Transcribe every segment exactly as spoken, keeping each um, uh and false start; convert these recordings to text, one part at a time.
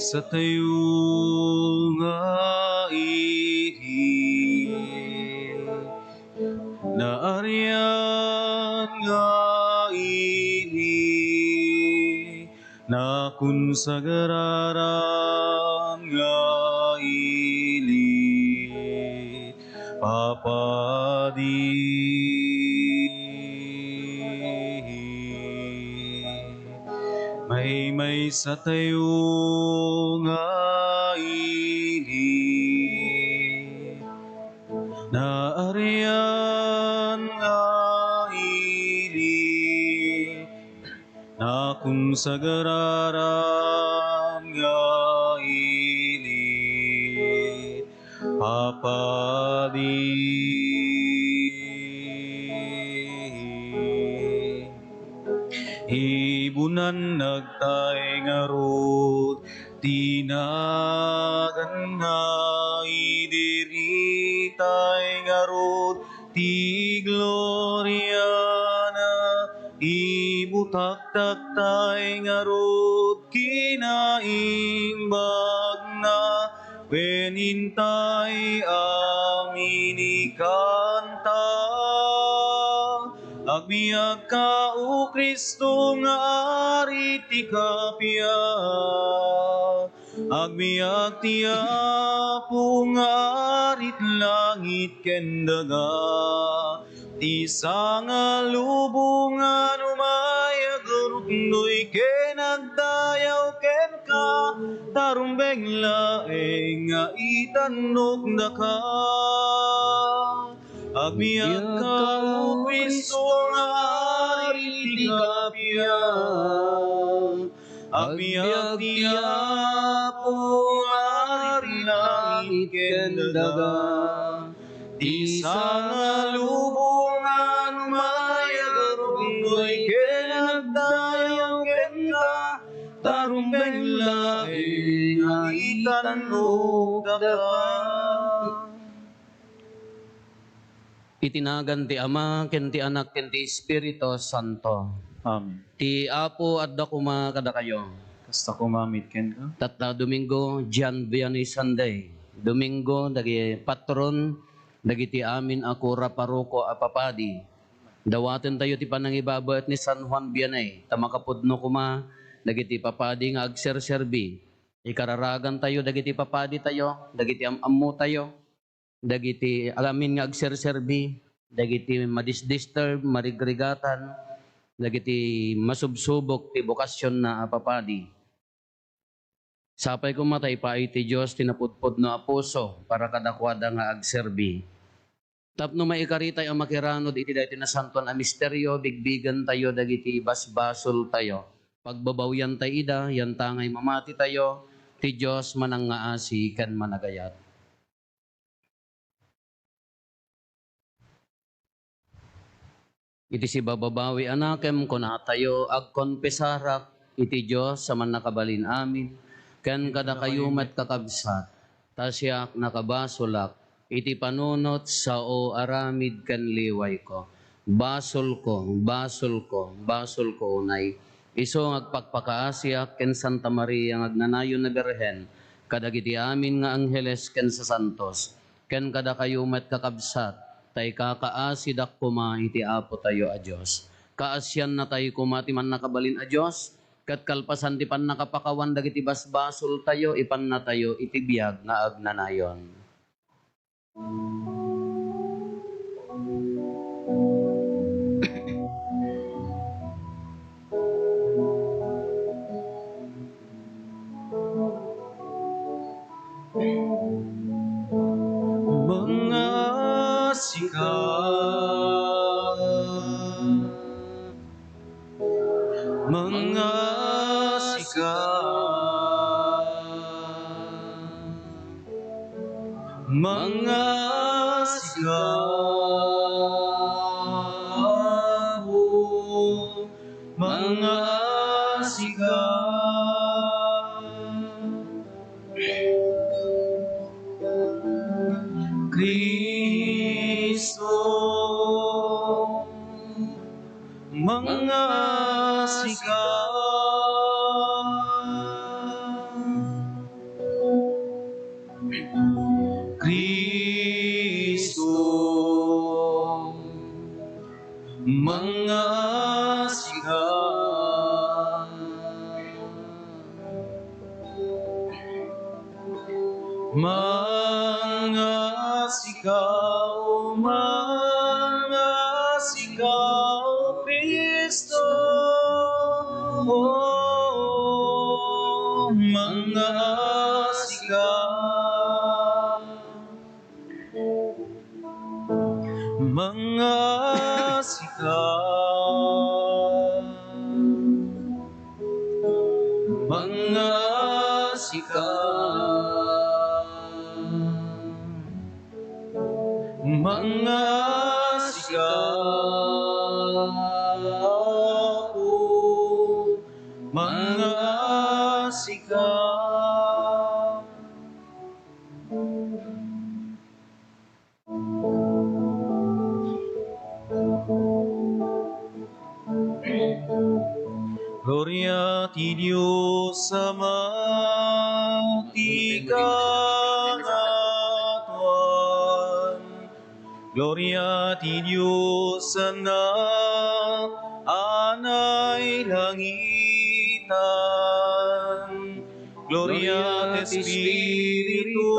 Satayo nga ili, naarian nga ili, nakonsagraran nga ili, papadi. Maymaysa tayo nga ili, naarian nga ili, nakonsagraran nga ili, papadi. Ibunannagtay ngarud ti naganna, idiritay ngarud ti gloriana, ibutaktaktay ngarud kinaimbagna, wen intay amin ikanta. Agbiagka, O Cristo, nga Ari ti kappia. Agbiag ti Apo nga Ari ti langit ken daga. Ti sangalubongan umay agruknoy ken agdayaw kenka, ta rumbeng laeng nga itannok daka. Agbiagka, O Cristo, nga Ari ti kappia. Agbiag ti Apo nga Ari langit ken daga. Ti sangalubongan umay agruknoy ken agdayaw kenka, ta rumbeng laeng nga itannok daka. Iti nagan ti Ama, ken ti Anak, ken ti Espiritu Santo. Amen. Ti Apo adda koma kadakayo. Kasta koma met kenka. Tatta Domingo, John Vianney Sunday. Domingo, dagiti patron, dagiti amin a kura paroko a papadi. Dawatentayo ti panangibabaet ni San Juan Vianney, ta makapudno koma dagiti papadi nga agserserbi. Ikararagantayo dagiti papaditayo, dagiti am-ammotayo, dagiti amin nga agserserbi, dagiti madisdisturb, marigrigatan, dagiti masubsubok ti bokasionna a papadi. Sapay koma ta ipaay ti Dios ti napudpudno a puso para kadakuada nga agserbi. Tapno maikaritay a makiranud iti daytoy nasantoan a misterio, bigbigentayo dagiti basbasoltayo. Pagbabawiantay ida, yantangay mamatitayo, ti Dios manangngaasi ken managayat. Iti sibababawi a nakem, kunatayo, agkonfesarak iti Dios a Mannakabalin-amin, ken kadakayo met, kakabsat, ta siak nakabasolak iti panunot, sao, aramid, ken liwayko. Basolko, basolko, basolko unay. Isu nga agpakpakaasiak ken Santa Maria nga agnanayon a Birhen, kadagiti amin nga angheles ken sasantos, ken kadakayo met, kakabsat, ta ikakaasidak koma iti Apotayo a Dios. Kaasiannatay koma ti Mannakabalin a Dios, ket kalpasan ti pannakapakawan dagiti basbasoltayo, ipannatayo iti biag nga agnanayon. Mangasika, mangasika, mangasika, mangasika. Cristo, mangasika. Mangasikaw, mangasikaw, Kristo. Mangasikaw. Mangasikaw. Mangasikaw. Mangasikaw. Mangasikaw. Gloria ti Dios Ama, ti kangatoan. Gloria ti Dios Anak a nailangitan. Gloria ti Espiritu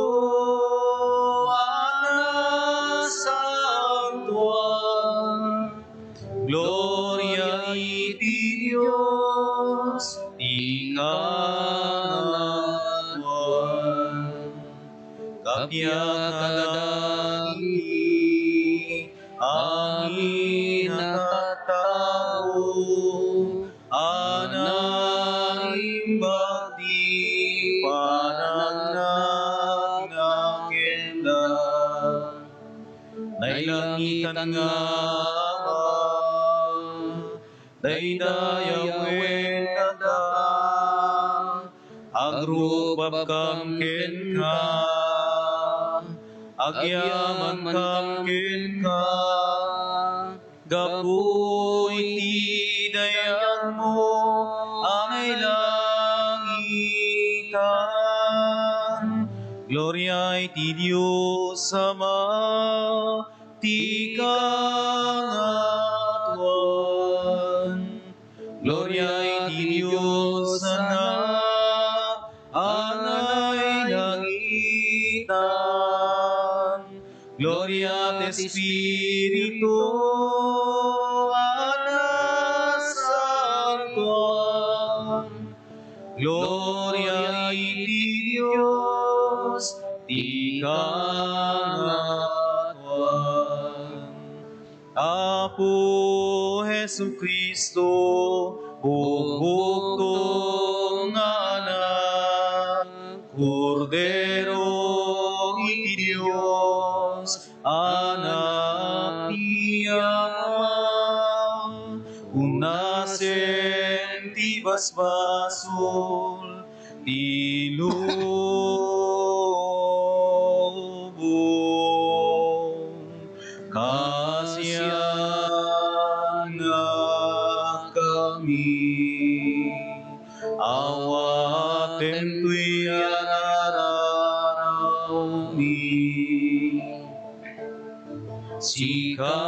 a nasantoan. Gloria iti Dios ti kangatoan. Kappia kadagiti amin a tattao a naimbag ti panangnangnang kenka. Nailangitan nga Ama, daydayawen daka, agrupabkam kenka, agyamankam kenka, gapu iti dayagmo a nailangitan. Gloria iti Dios Ama, ti kangatoan. Gloria iti Dios Anak a nailangitan. Gloria ti Espiritu a nasantoan. Gloria iti Dios ti kangatoan. Apo Jesu-Cristo, o bukto nga Anak, Kordero iti Dios, Anak ti Ama, unasen ti basbasol ti lubong. Kaasiannakami, awatem toy ararawmi. Sika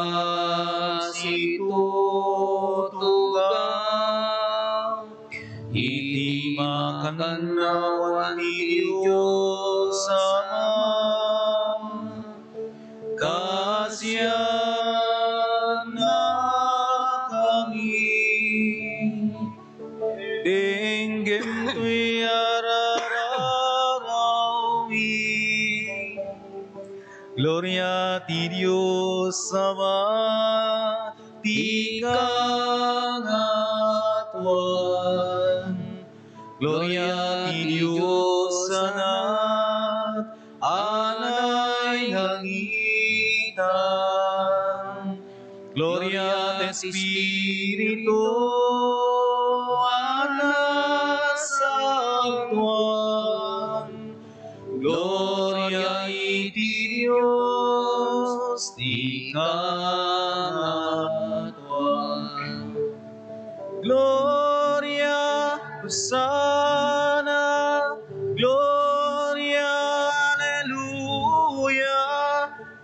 situtugaw iti makannawan ti Dios Ama. Kaasiannakami, denggem toy ararawmi. Gloria ti Dios Ama ti kangatoan. Gloria ti Dios Anak a nailangitan. Gloria ti Espiritu a nasantoan. Gloria iti Dios ti kangatoan. Gloria, Hosanna, Gloria, Alleluia,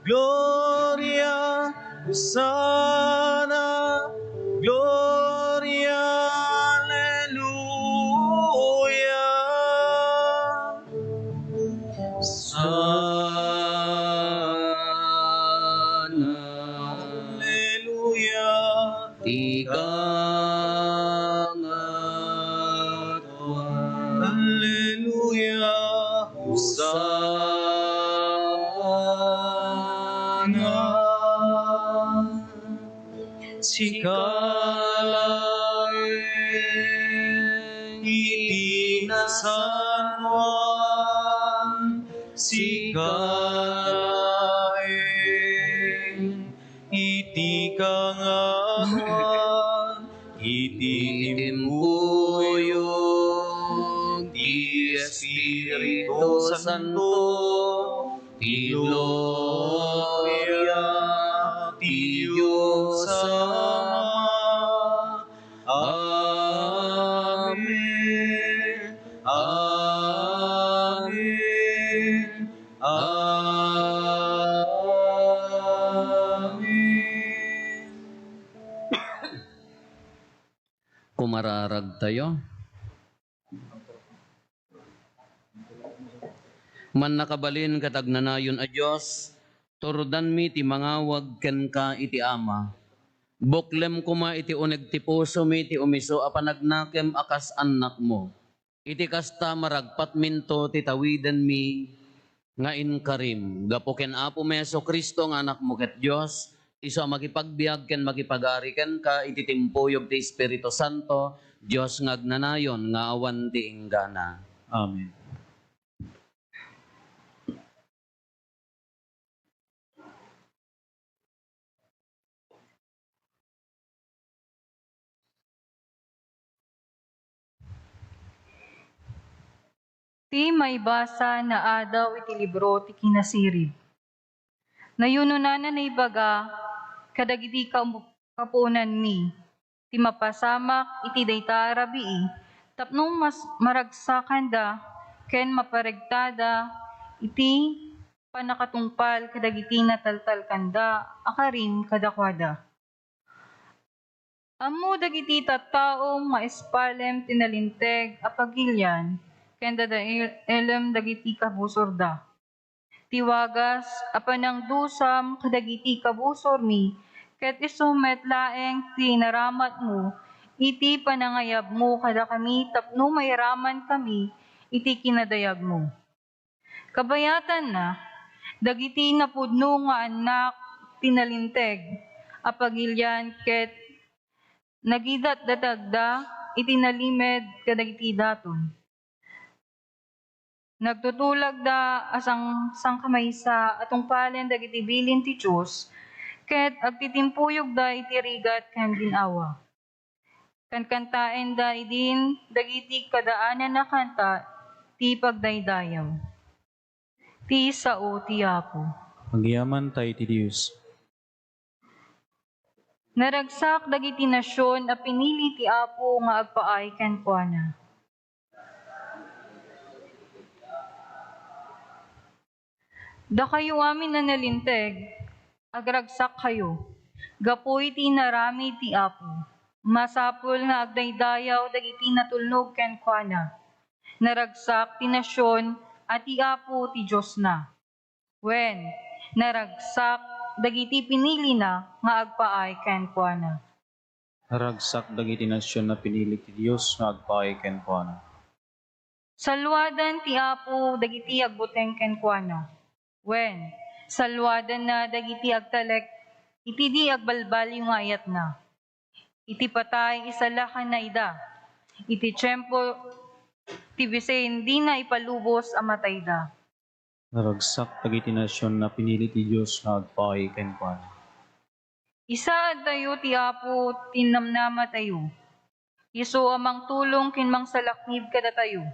Gloria, Hosanna, Gloria, Alleluia. Hosanna, sika laeng iti nasantoan, sika laeng iti kangawan, iti imbuyog ti Espiritu Santo, ti gloria ti Dios Ama. Amen. Amen. Amen. Kumararagtayo. Mannakabalin ket agnanayon a Dios, turudanmi ti mangawag kenka iti Ama. Buklem koma iti uneg ti pusomi ti umiso a panagnakem a kas annakmo. Iti kasta, maragpatminto ti tawidenmi nga inkarim. Gapu ken Apomi Jesu-Cristo nga Anakmo ket Dios, isu a makipagbiag ken makipagari kenka iti timpuyog ti Espiritu Santo, Dios nga agnanayon nga awan ti inggana. Amen. Ti maibasa nga adaw iti libro ti Kinasirib. Nayunonana naibaga kadagiti kam-, kapuonanmi ti mapasamak iti dayta a rabii tapno mas maragsakanda ken maparegtada iti pannakatungpal kadagiti nataltalkanda a karim kadakuada. Ammo dagiti tattao nga ispalem ti nalinteg a pagilian ken dadaelem dagiti kabusorda. Ti wagas a panangdusam kadagiti kabusormi ket isu met laeng ti inaramatmo iti panangayabmo kadakami tapno mairamankami iti kinadayagmo. Kabayatanna, dagiti napudno nga annak ti nalinteg a pagilian ket nagidatdatagda iti nalimed kadagiti daton. Nagtutulagda a sang-, sangkamaysa a tungpalen dagiti bilin ti Dios, ket agtitimpuyogda iti rigat ken gin-awa. Kankantaenda idin dagiti kadaanan a kanta ti pagdaydayaw. Ti sao ti Apo. Agyamankami iti Dios. Naragsak dagiti nasion a pinili ti Apo nga agpaay kenkuana. Dakayo amin a nalinteg, agragsakkayo, gapu iti inaramid ti Apo. Masapul nga agdaydayaw dagiti natulnog kenkuana. Naragsak ti nasion a ti Apo ti Diosna. Wen, naragsak dagiti pinilina nga agpaay kenkuana. Naragsak dagiti nasion a pinili ti Dios nga agpaay kenkuana. Saluadan ti Apo dagiti agbuteng kenkuana. Wen, saluadanna dagiti agtalek iti di agbalbaliw nga ayatna. Iti patay, isalakanna ida. Iti tiempo ti bisin, dina ipalubos a matayda. Naragsak dagiti nasion a pinili ti Dios nga agpaay kenkuana. Isaadtayo ti Apo ti namnamatayo. Isu a mangtulong ken mangsalaknib kadatayo.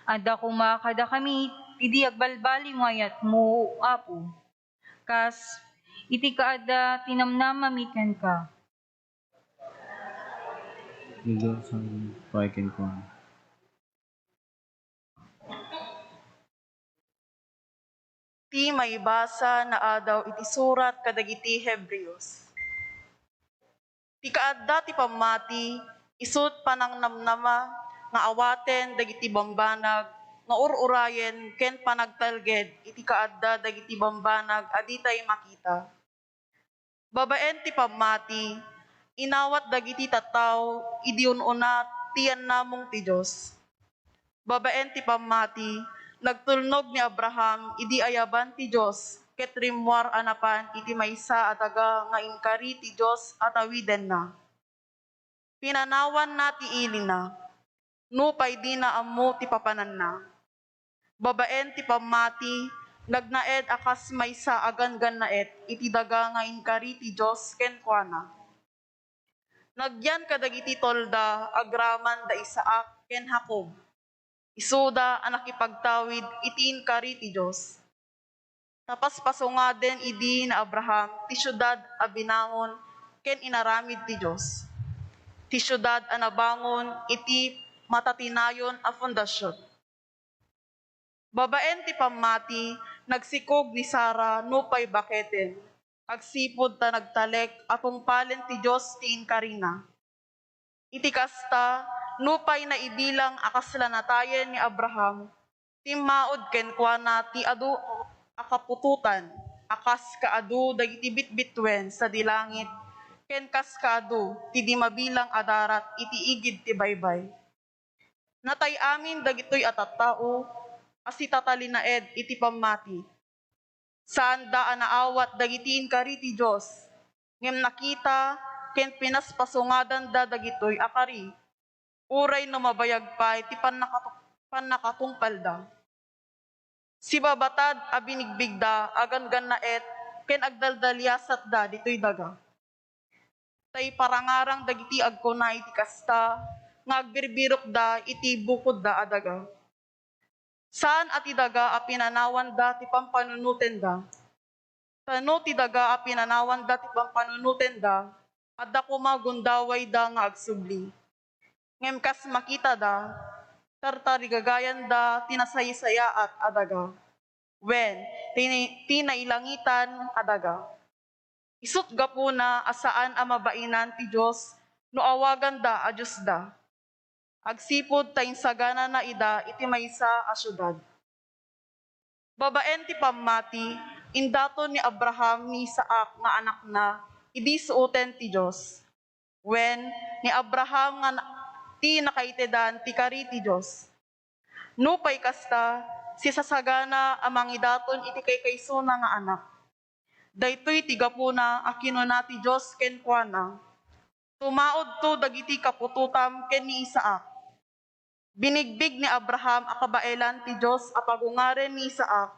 Adda koma kadakami ti di agbalbaliw nga ayatmo, Apo. Kas iti kaadda ti namnamami kenka. Iti Dios nga agpaay kenkuana. Ti maibasa nga adaw iti surat kadagiti Hebreos. Ti kaadda ti pammati, isut' panangnamnama nga awaten dagiti bambanag nga ur-urayen ken panagtalged iti kaadda dagiti bambanag a ditay makita. Babaen ti pammati, inawat dagiti tattao idi un-una ti yannamong ti Dios. Babaen ti pammati, Nagtulnog ni Abraham idi ayaban ti Dios ket rimmuar a napan iti maysa a daga nga inkari ti Dios a tawidenna. Pinanawanna ti ilina, nupay dina ammo ti papananna. Babaen ti pammati, nagnaed a kas maysa a ganggannaet iti daga nga inkari ti Dios kenkuana. Nagyan kadagiti tolda agraman da Isaac ken Jacob. Isuda a nakipagtawid iti inkari ti Dios. Napaspasungaden idi ni Abraham ti siudad a binangon ken inaramid ti Dios, ti siudad a nabangon iti matatinayon a fondasion. Babaen ti pammati, nagsikog ni Sara nupay baketen, agsipud ta nagtalek a tungpalen ti Dios ti inkarina. Iti kasta, nupay naibilang a kasla natayen ni Abraham, timmaud kenkuana ti adu a kaputotan a kas kaadu dagiti bitbituen sadi langit ken kas kaadu ti di mabilang a darat iti igid ti baybay. Natay amin dagitoy a tattao a sitatalinaed iti pammati. Saanda a naawat dagiti inkari ti Dios, ngem nakita ken pinaspasungadanda dagitoy a kari, uray no mabayag pay ti pannakatu-, pannakatungpalda. Sibabatad a binigbigda a ganggannaet ken agdaldaliasatda ditoy daga. Ta iparangarang dagiti agkuna iti kasta nga agbirbirokda iti bukodda a daga. Saan a ti daga a pinanawanda ti pampanunotenda. Ta no ti daga a pinanawanda ti pampanunotenda, adda koma gundawayda nga agsubli. Ngem kas makitada, tartarigagayanda ti nasaysayaat a daga, wen, ti, ti nailangitan a daga. Isut' gapuna a saan a mabainan ti Dios no awaganda a diosda, agsipud ta insaganana ida iti maysa a siudad. Babaen ti pammati, indaton ni Abraham ni Isaac nga anakna idi suoten ti Dios. Wen, ni Abraham nga na-, ti nakaitedan ti kari ti Dios. Nupay kasta, sisasagana a mangidaton iti kaykaysona nga anak. Daytoy ti gapuna a kinuna ti Dios kenkuana, "Tumaudto dagiti kaputotam ken ni Isaac." Binigbig ni Abraham a kabaelan ti Dios a pagungaren ni Isaac,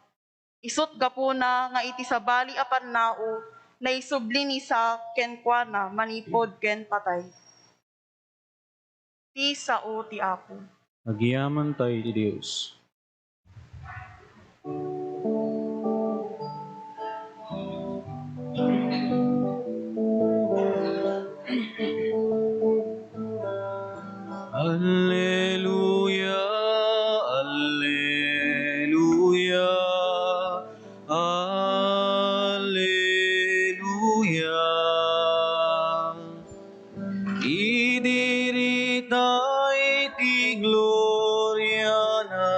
isut' gapuna nga iti sabali a pannao, naisubli ni Isaac kenkuana manipud ken patay. Ti sao ti Apo. Agyamankay ti Dios. Alleluia, alleluia, alleluia. Idiritay ti gloriana,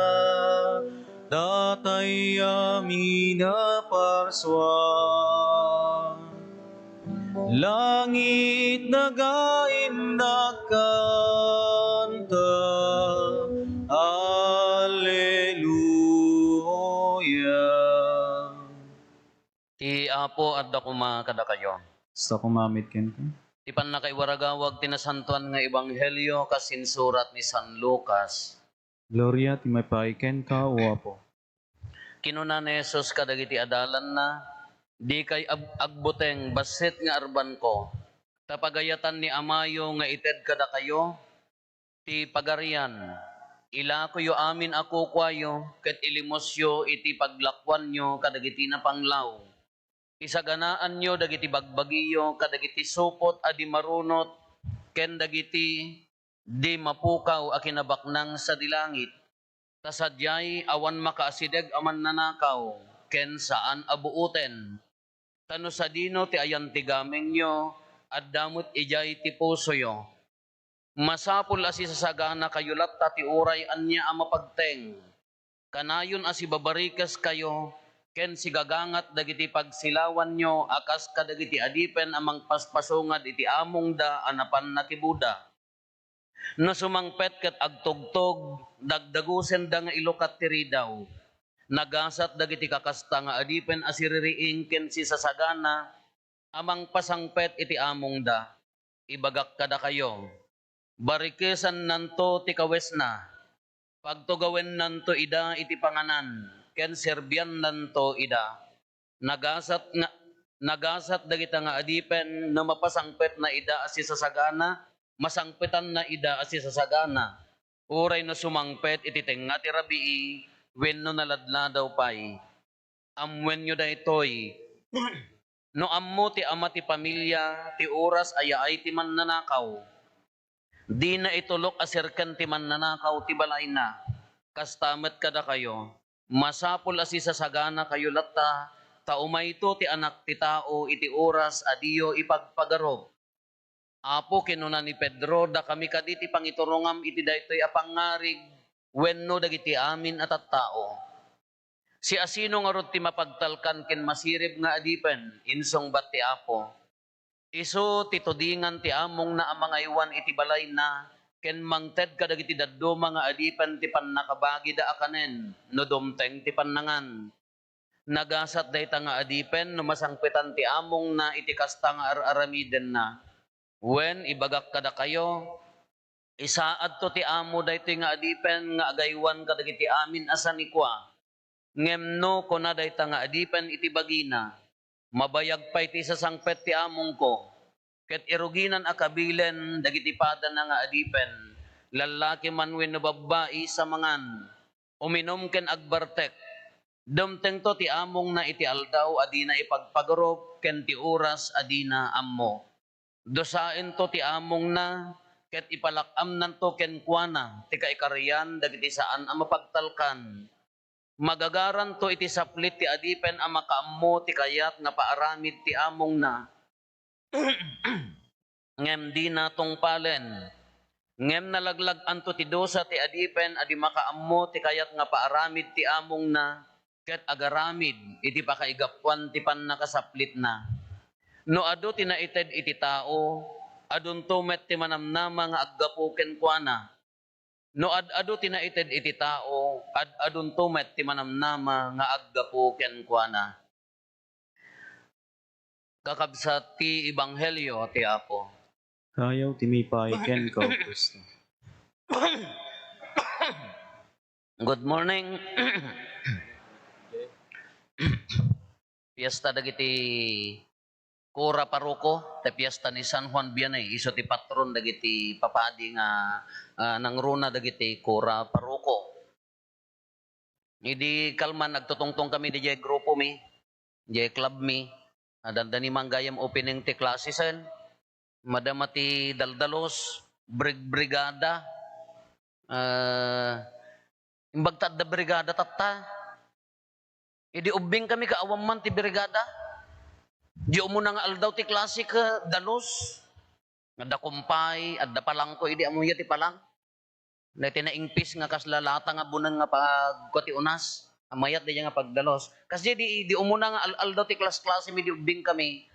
datay amin a parsua. Langit, nagainnak kanta. Alleluia. Ti Apo adda koma kadakayo. Sa kumamit kenka. Ti pannakaiwaragawag ti nasantoan nga ebanghelio kas insurat ni San Lucas. Gloria ti maipaay kenka, O Apo. Kinuna ni Jesus kadagiti adalanna, "Dikay ag-, agbuteng bassit nga arbanko, ta pagayatan ni Amayo nga ited kadakayo ti Pagarian. Ilakoyo amin a kukuayo ket ilimosyo iti paglakuanyo kadagiti napanglaw. Isaganaanyo dagiti bagbagiyo kadagiti supot a di marunot ken dagiti di mapukaw a kinabaknang sadi langit. Ta sadiay awan makaasideg a mannanakaw ken saan a buoten. Ta no sadino ti ayan ti gamengyo, adda met idiay ti pusoyo. Masapul a sisasaganakayo latta ti uray ania a mapagteng. Kanayon a sibabarikeskayo ken sigagangat dagiti pagsilawanyo a kas kadagiti adipen a mangpaspasungad iti amongda a napan nakibuda. No sumangpet ket agtugtog, dagdagusenda nga ilukat ti ridaw. Nagasat dagiti kakasta nga adipen a siririing ken sisasagana a mangpasangpet iti amongda. Ibagak kadakayo, barikesannanto ti kawesna, pagtugawennanto ida iti panganan, ken serbiannanto ida. Nagasat nga, nagasat dagita nga adipen no mapasangpetna ida a sisasagana, masangpetanna ida a sisasagana, uray no sumangpet iti tengnga ti rabii wenno naladladaw pay. Ammoenyo daytoy, no ammo ti ama ti pamilia ti oras a yaay ti mannanakaw, dina itulok a serken ti mannanakaw ti balayna. Kasta met kadakayo, masapul a sisasaganakayo latta, ta umayto ti Anak ti Tao iti oras a diyo ipagpagarup. Apo, kinuna ni Pedro, dakami kadi ti pangiturongam iti daytoy a pangngarig wenno dagiti amin a tattao? Siasino ngarud ti mapagtalkan ken masirib nga adipen? Insungbat ti Apo. Isu ti tudingan ti amongna a mangaywan iti balayna ken mangted kadagiti dadduma nga adipen ti pannakabagida a kanen no dumteng ti pannangan. Nagasat dayta nga adipen no masangpetan ti amongna iti kasta nga ar-aramidenna. Wen, ibagak kadakayo, isaadto ti amo daytoy nga adipen nga agaywan kadagiti amin a sanikua. Ngem no kuna dayta nga adipen iti bagina, "Mabayag pay ti isasangpet ti amongko," ket iruginan a kabilen dagiti padana nga adipen, lallaki man wenno babbai, sa mangan, uminum ken agbartek, dumtengto ti amongna iti aldaw a dina ipagpagarup ken ti oras a dina ammo. Dusaento ti amongna ket ipalak-amnanto kenkuana ti kaikarian dagiti saan a mapagtalkan. Magagaranto iti saplit ti adipen a makaammo ti kayat nga paaramid ti amongna, ngem dina tungpalen. Ngem nalaglag-anto ti dusa ti adipen a di makaammo ti kayat nga paaramid ti amongna ket agaramid iti pakaigapuan ti pannakasaplitna. No adu ti naited iti tao, adunto met ti manamnama nga aggapu kenkuana. No ad-adu ti naited iti tao, ad-adunto met ti manamnama nga aggapu kenkuana. Kakabsat ti ebanghelio ti Apo. Kayaw ti mipay kenka, O Kristo. Good morning. Fiesta dagiti Cura Parroco, ti fiesta ni San Juan Vianney, isu ti patron dagiti papadi nga, ah, nangruna dagiti Cura Parroco. Idi kalman, agtutungtong kami didiay grupo mi, diay club mi. Adda ni manggayam opening ti classes en. Madama ti daldalos, brig-, brigada. Ah, imbag ta adda brigada tatta. Idi ubbing kami ket awan man ti brigada. Di umuna nga aldaw ti klase ket dalos. Adda kumpay, adda palangko, idi ammoyo ti palang. Daytoy naingpis nga kasla lata nga buneng nga pagkua ti unas. Mayat daydiay nga pagdalos. Kasdi di, di umuna nga al-, aldaw ti klas-klase mi di ubbing kami.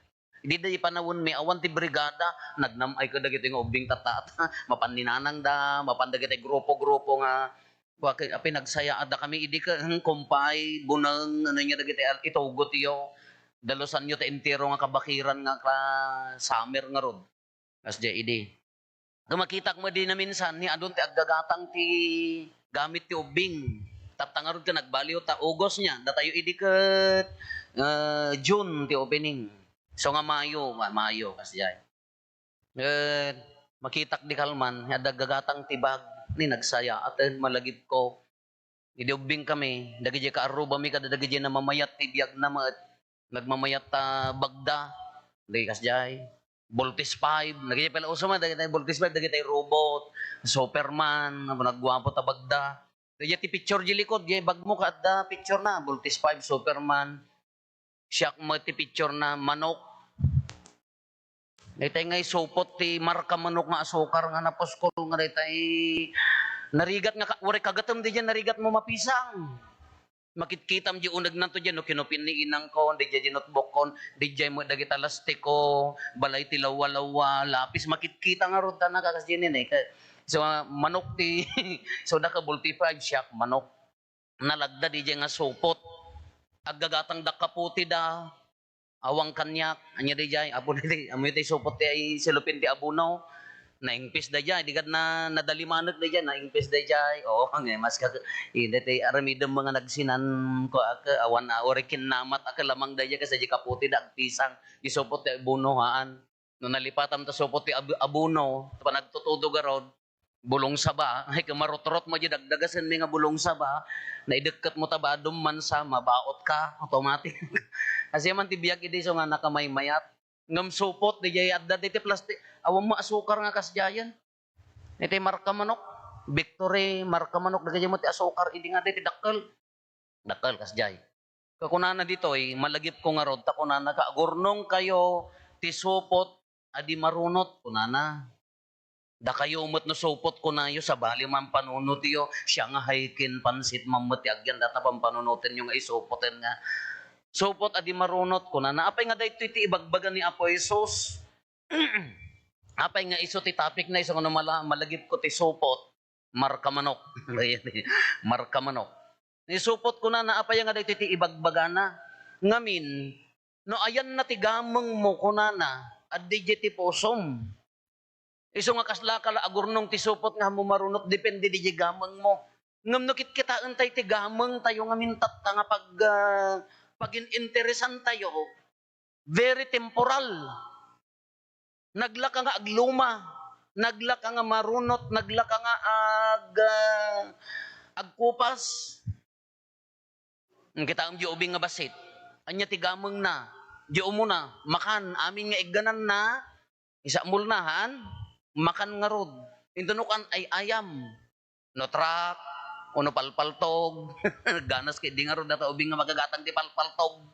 Idi daydiay panawen mi, awan ti brigada, nagnam-ay kadagitoy nga ubbing tatta. Mapan ni nanangda, mapan dagitoy grupo-grupo nga, kua, ket, a, pinagsayaat dakami idi ket, hmm, kumpay, buneng, ano niya dagitoy al-, itugotyo. Dalusanyo ti entero nga kabakiran nga ka-, summer ngarud. Kasdiay idi. Ket makitak met idi naminsan, ni adun ti aggagatang ti gamit ti ubbing. Tatta ngarud ket nagbaliw ta August niya. Datayo idi ket, eh, June ti opening. So nga Mayo, Ma-, Mayo, kasdiay. Ket makitak di kalman, ni adda aggagatang ti bag, ni nagsayaat, malagipko. Idi ubbing kami, dagidiay kaarrubami kada dagidiay namamayat ti biagna met, nagmamayat ta bagda, di kasdiay, Voltes five, dagidiay pala uso man, dagiti Voltes five, dagiti robot, Superman, nagguapo ta bagda. Dagidiay ti picture di likod, diay bagmo ket adda picture na, Voltes five, Superman, siak met ti picture na, manok. Daytay nga isupot ti marka manok nga asukar nga napuskol nga daytay narigat nga ka-, uray kagatem daydiay narigat mo mapisang. Makitkitam di unegnanto diay no kinupin ni inangko, daydiay di notebookkon, daydiay met dagita lastiko, balay ti lawwa-lawwa, lapis, makitkita ngarud ta nakakas diay ni, eh. Ka-, so, ah, manok ti, so, naka Voltes five, siak, manok. Nalagda diay nga supot. Aggagatangda kaputi da. Awan kaniak. Ania diay? Apo diay, ammoyo ti supot ti ay silupin ti abono. Naingpis da diay. Di kad na, nadalimanek da diay. Naingpis da diay. Oo, nga, mas ka, hindi ti aramidem nga nagsinan ko ak, awan a, uri kinnamat ak lamang da diay kasi di kaputi da agpisang. Di supot ti abono, haan. No nalipatam ta supot ti ab-, abono, panagtutudo garud, bulong saba, ay, kamarutrot mo di dagdagasen mi nga bulong saba, naidekket mo ta badom man sa, mabaot ka, automatic. Kasi man ti biag idi so nga nakamaymayat. Ngem supot, di jay adda di ti plastic, awan mo asukar nga kasdiayen. Iti marka manok, Victory marka manok, dagiti mo ti asukar, idi nga di ti dakkel. Dakkel, kasdiay. Kakunana ditoy, malagipko ngarud, ta kunana ka, "Agurnongkayo ti supot a di marunot," kunana. Dakayo met no supot kunayo, sabali man panunotyo, siya nga haykin pansit man met ti agyan data pampanunotenyo nga isupoten nga, "Supot a di marunot," kunana. Apay nga daytoy ti ibagbaga ni Apo Jesus? Apay nga isu ti topic na isu nga no mala-, malagipko ti supot, marka manok. Marka manok. Ni supot kunana, apay nga daytoy ti ibagbagana? Ngamin, no ayanna ti gamengmo kunana, adda diay ti pusom. Isu nga kasla ka la agurnong ti supot nga ammo marunot, depende diay gamengmo. Ngem no kitkitaen tay ti gameng tayo ngamin tatta nga pag, ah, pagin-interesan tayo, very temporal. Naglaka nga agluma, naglaka nga marunot, naglaka nga ag-, ah, agkupas. Kitaem di ubing nga bassit. Ania ti gamengna? Di umuna, makan, amin nga iggananna, isakmulna, haan? Makan ngarud. Intonokan ay ayam. No truck, o no palpaltog. Ganas ket di ngarud data ubing nga magagatang ti palpaltog.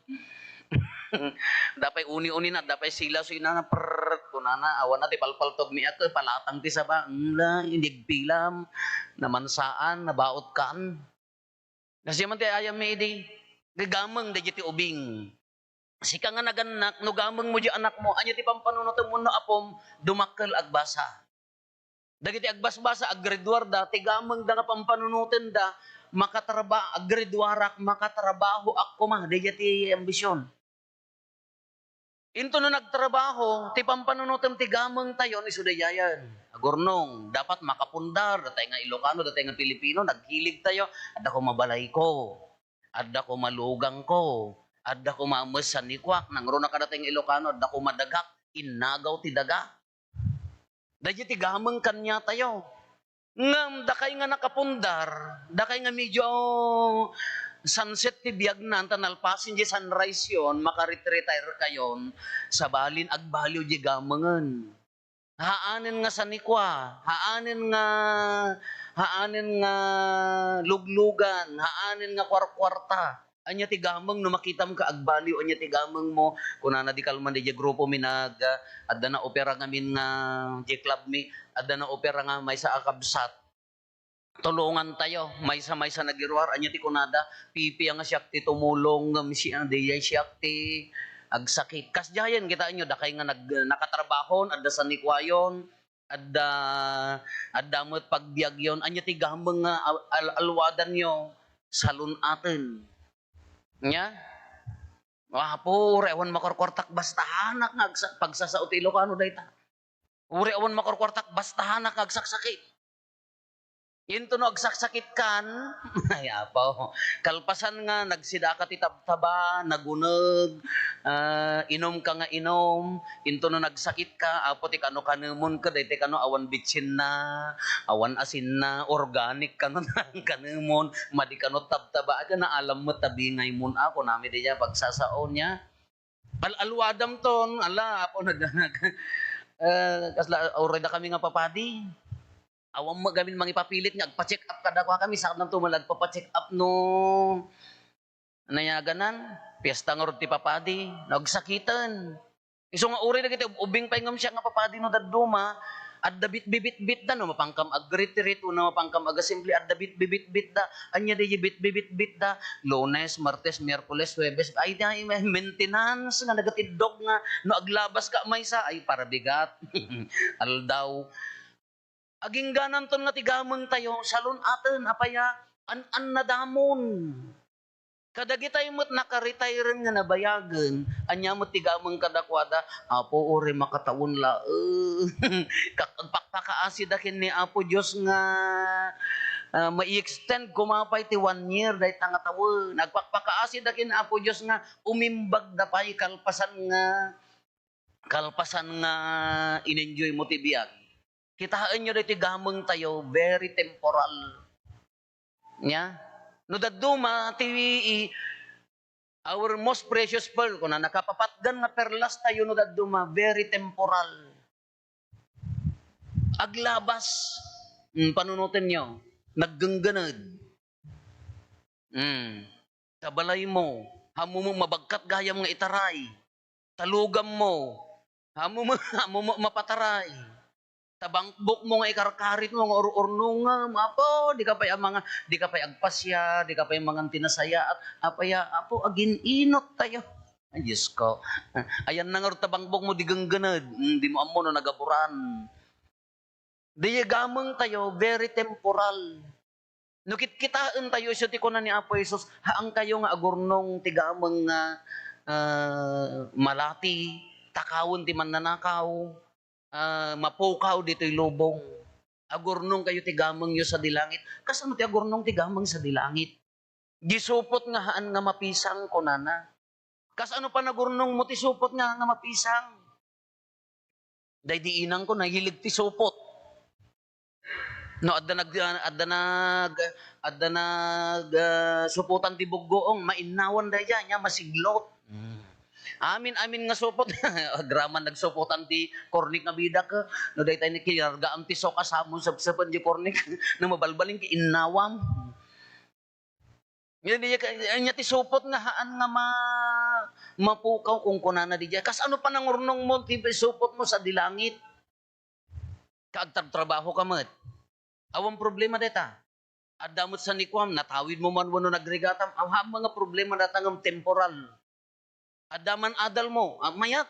Dapay uni-uni na, dapay sila so inana, prrrt, kunana, awan na ti palpaltog mi ato, palatang ti saba, nla, inigpilam, namansaan, nabaot kan. Kasi man ti ayam mi idi, gagameng dagiti ubing. Sika nga nagannak, no gamengmo di anakmo, ania ti pampanunotem wenno apom, dumakkel agbasa. Dagiti agbasbasa, aggraduarda, ti gamengda nga pampanunotenda, makatraba-, aggraduarak, makatrabahoak koma, daydiay ti ambision. Into no nagtrabaho, ti pampanunotem ti gamengtayo, isu dayayen. Agurnong, dapat makapundar, datay nga Ilocano, datay nga Pilipino, naghilig tayo, adda ko mabalayko, adda ko malugangko, adda ko mamesanikuak, nangruna ka datay nga Ilocano, adda ko madagak, innagaw ti daga. Daydiay ti gameng kaniatayo. Ngem dakay nga nakapundar, dakay nga medyo sunset ti biagnan, ta nalpasen di sunrise yon, makaret-retire kayon, sabalin agbaliw di gamengen. Haanen nga sanikua, haanen nga, haanen nga luglugan, haanen nga kuarkuarta. Ania ti gameng no makitam ka agbaliw? Ania ti gamengmo? Kunana di kalman di grupo mi nag, ah, adda na opera ngamin nga di club mi, adda na opera nga maysa a kabsat. Tulongan tayo, maysa-maysa nagiruar, ania ti kunada, pipiya nga siak ti tumulong, ngem si-, ah, daydiay siak ti agsakit. Kasdiayen, kitaenyo, dakay nga nag-, nakatrabahon, adda sanikuayon, adda, adda met pagbiagyon, ania ti gameng nga al-, al-, alwadanyo, salun-aten. Nya? Apo, uray awan makurkuartak, basta haanak nga agsa-, pagsasao ti Ilocano dayta. Uray awan makurkuartak, basta haanak nga agsaksakit. Into no agsaksakit kan, ay, apo, kalpasan nga nagsidaka ti tabtaba, naguneg, ah, inumka nga inum, into no nagsakit ka, apo, ti kano kanemon ka, daytoy kano awan bitsinna, awan asinna, organic kano kanemon, madi kano tabtaba, aga naalam met ta bingay mon, a, kunami daydiay pagsasao nia. Al-alwadam ton, ala, apo, nag-, nag-, eh, kasla, uray dakami nga papadi. Awan met gamin mangipapilit nga agpa-check up kadakuakami, saan to man agpapa-check up no nayaganan, fiesta ngarud ti papadi, nagsakiten. Isu nga uray dagiti ub-, ubing pay ngem siak nga papadi no dadduma, adda bitbibitbitda no mapankam agretreat, wenno mapankam agassemble, adda bitbibitbitda. Ania daydi bitbibitbitda? Lunes, Martes, Miyerkules, Huwebes, ay, di, ay, may maintenance nga nagatiddog nga no aglabas ka maysa, ay, parabigat. Aldaw. Aginggananton nga ti gamengtayo, salun-aten, apay a, an-annadamon. Kadagitay met naka-retire nga nabayagen, ania met ti gameng kadakuada? "Apo, uray makatawen laeng." Kak-, agpakpakaasida ken ni Apo Dios nga, ah, mai-extend koma pay ti one year dayta nga tawen. Agpakpakaasida ken Apo Dios nga umimbagda pay kalpasan nga, kalpasan nga in-enjoy mo ti biag. Kitaenyo daytoy gamengtayo, very temporal. Nya? No dadduma ti i-, our most precious pearl, kunana, kapapatgan nga perlas tayo no dadduma, very temporal. Aglabas. Mm, panunotenyo. Naggenggened. Mm. Sa balaymo, ammo met mabagkat gayam nga itaray. Ta lugammo, ammo met, ammo met mapataray. Ta bankbokmo nga ikarkaritmo nga ur-urnongem, Apo, dika pay a manga-, dika pay agpasiar, dika pay mangan ti nasayaat. Apay a, Apo, agin-inot tayo. Ay, Diyos ko. Ayanna ngarud ta bankbokmo, di genggened. Hmm, dimo ammo no nagaburan. Di gamengtayo, very temporal. No kitkitaentayo, isu ti kuna ni Apo Jesus, "Haankayo nga agurnong ti gameng nga, ah, malati, takawen ti mannanakaw, ah, mapukaw ditoy lubong. Agurnongkayo ti gamengyo sadi langit." Kasano ti agurnong ti gameng sadi langit? Di supot nga haan nga mapisang, kunana. Kasano panagurnongmo ti supot nga, nga mapisang? Daydi inangko, nahilig ti supot. No, adda nag-, adda nag-, adda nag-, ah, supotan ti buggoong, mainnawan daydiay, nya masiglot. Hmm. Amin, amin nga supot. Agraman nagsupotan ti kornik nga bidak, eh. No daytay ni kinargaam ti sok a samon sepsepen ti kornik. No mabalbalin ki innawam. Ngem diay ka-, ania ti supot nga haan nga ma-, mapukaw, kunkunana diay. Kasano panangurnongmo ti supotmo sadi langit? Kaagtartrabahoka met. Awan problema dayta. Adda met sanikuam, natawidmo man wenno nagrigatam, awan nga problema dayta ngem temporal. Adda man adalmo, ah, mayat.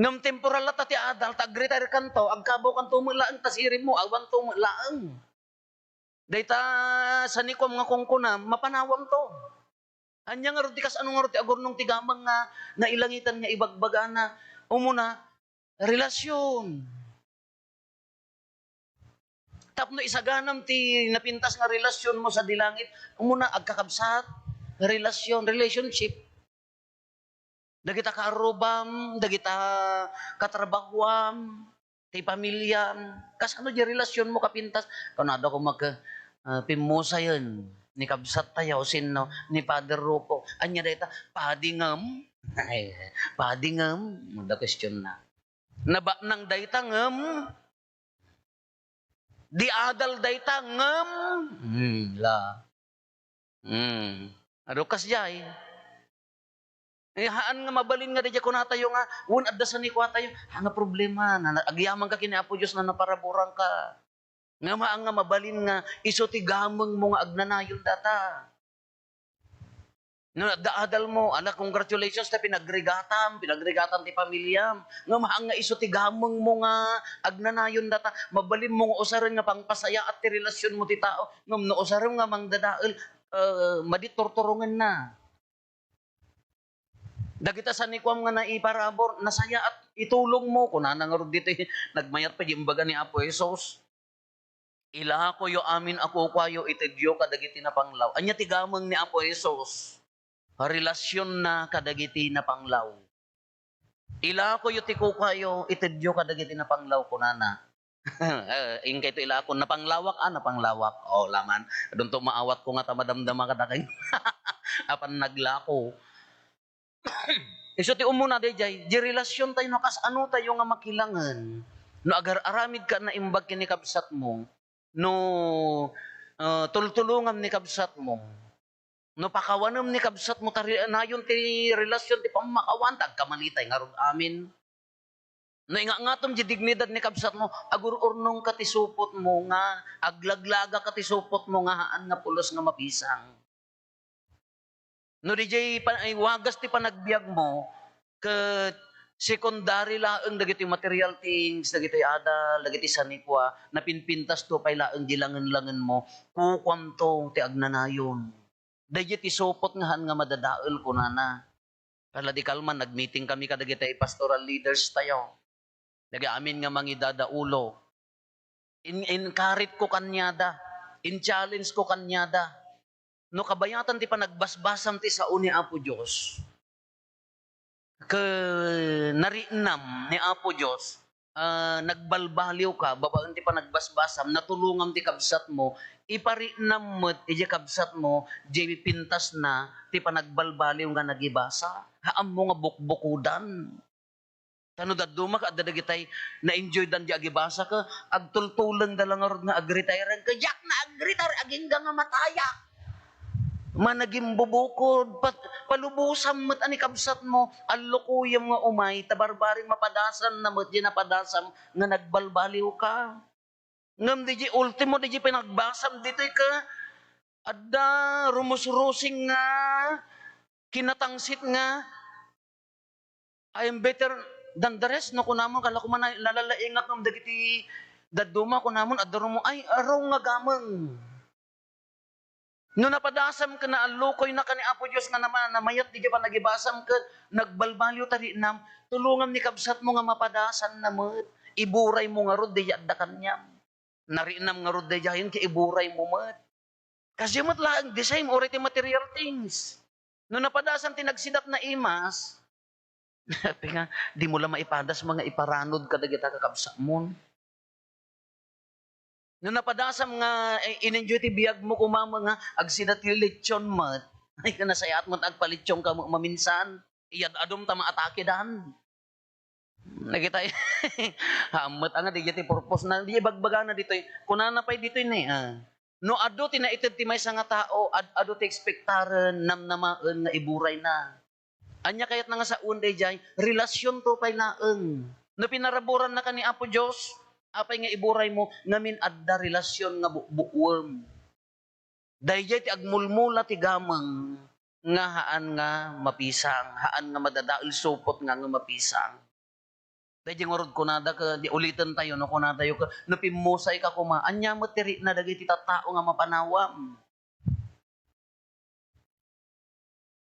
Ngem temporal latta ti adal, ta agretire kanto, agkabawkanto met laeng, ta siribmo, awanto met laeng. Dayta sanikuam nga kunkunam, mapanawamto. Ania ngarud ti kas-, ano ngarud ti agurnong ti gameng nga nailangitan nga ibagbagana? Umuna, relasyon. Tapno isaganam ti napintas nga relasyonmo sadi langit, umuna, agkakabsat, relasyon, relationship. Dagita kaarrubam, dagita katrabahoam, ti pamiliam, kasano diay relasyonmo kapintas? Kunada koma ket, ah, pimmusayen ni kabsattayo, sinno, ni Father Rufo. Ania dayta? Padi ngem? Padi ngem? Adda questionna. Nabaknang dayta ngem? Di adal dayta ngem? Hmm, la. Hmm. Adu kasdiay. Eh, haan nga mabalin nga daydiay kunatayo nga, wen adda sanikuatayo, haan nga problema, na, na, agyamanka ken ni Apo Dios nga naparaburanka. Ngem haan nga mabalin nga isu ti gamengmo nga agnanayon data. No, adda adalmo, ala, congratulations ta pinagrigatam, pinagrigatan ti pamiliam. Ngem haan nga isu ti gamengmo nga agnanayon data, mabalinmo nga usaren nga pangpasayaat ti relasyonmo ti tao. Ngem no usarem nga mangdadael, eh, madi turturongenna. Dagita sanikuam nga naiparabur, nasayaat, itulongmo, kunana ngarud ditoy, nagmayat pay di imbaga ni Apo Jesus. Ilakoyo amin a kukuayo, itedyo kadagiti napanglaw. Ania ti gameng ni Apo Jesus? Relasionna kadagiti napanglaw. Ilakoyo ti kukuayo, itedyo kadagiti napanglaw, kunana. Eh, inkayto ilako, napanglawak, ah, napanglawak. O, laman. Adunto maawatko nga ta madamdama kadakay. Apan naglako. Isu ti umuna daydiay, di relasyontayo no kas-anotayo nga makilangen. No agar-aramidka naimbag ken ni kabsatmo, no, ah, tultulongam ni kabsatmo, no pakawanem ni kabsatmo, ta re-, nayon ti relasyon ti pammakawan, ta agkamalitay ngarud amin. No inga-angatom di dignidad ni kabsatmo, agur-urnongka ti supotmo nga, aglaglagaka ti supotmo nga haan nga pulos nga mapisang. No didiay pa-, ay, wagas ti panagbiagmo, ket Secondary laeng dagiti material things, dagiti adal, dagiti sanikua, napinpintasto pay laeng di langen-langenmo, kukuamto ti agnanayon. Daydi ti supot nga haan nga madadael, kunana. Kala di kalman, nagmeeting kami kadagiti pastoral leaders tayo. Dagiti amin nga mangidadaulo. In-, inkarit ko kaniada. In-challenge ko kaniada. No kabayatan ti panagbasbasam ti sao ni Apo Dios, ket nariknam ni Apo Dios, ah, nagbalbaliwka babaen ti panagbasbasam, natulongam ti kabsatmo, ipariknam met iti kabsatmo, diay pintasna ti panagbalbaliw nga nagibasa. Haanmo nga bukbukodan. Ta no dadduma ket adda dagitay na-enjoydan diay agibasa ket agtultulengda la ngarud nga agretire ket diak na agretire agingga nga matayak. Managimbubukod, pa-, palubosam met a ni kabsatmo, allukoyem nga umay, ta barbareng mapadasanna met diay napadasam nga nagbalbaliwka. Ngem diay ultimo, diay pinagbasam ditoy ket adda rumusrusing nga kinatangsit nga, "I am better than the rest," no, kunamon, kala ko man na-, nalalaingak ngem dagiti dadduma, kunamon, adda rumo-, ay, aro nga gameng. No napadasam ket naallukoynaka ni Apo Dios nga nama-, namayat diay panagibasam ket nagbalbaliw ta riknam, tulongam ni kabsatmo nga mapadasanna met. Iburaymo ngarud diay adda kaniam. Nariknam ngarud daydiayen ket iburaymo met. Kasdiay met laeng the same, uray ti material things. No napadasam ti nagsidat na imas, ket nga, dimo la maipadas nga iparanod kadagita kakabsatmon. No napadasam nga, eh, in-enjoy ti biagmo, kumameng nga agsidat ti lechon met, ay, nasayaat met agpalechon ka met maminsan. Iyad-adum ta maatakedan. Nakita, hammet a nga, diay ti purpose na, diay bagbagana ditoy. Kunana pay ditoy ni, ah, no adu ti naited ti maysa nga tao, ad-adu ti ekspektaren, namnamaen nga iburayna. Ania kayatna nga saoen daydiay? Relasionto pay laeng. No pinaraburannaka ni Apo Dios, apay nga iburaymo? Ngamin, adda relasion nga bukbukuem. Daydiay ti agmulmula ti gameng nga haan nga mapisang, haan nga madadael supot nga, nga mapisang. Daydiay ngarud kunada ket, di uliten tayo, no, kunatayo ket, no pimmusayka koma, ania met ti rikna dagiti tattao nga mapanawam?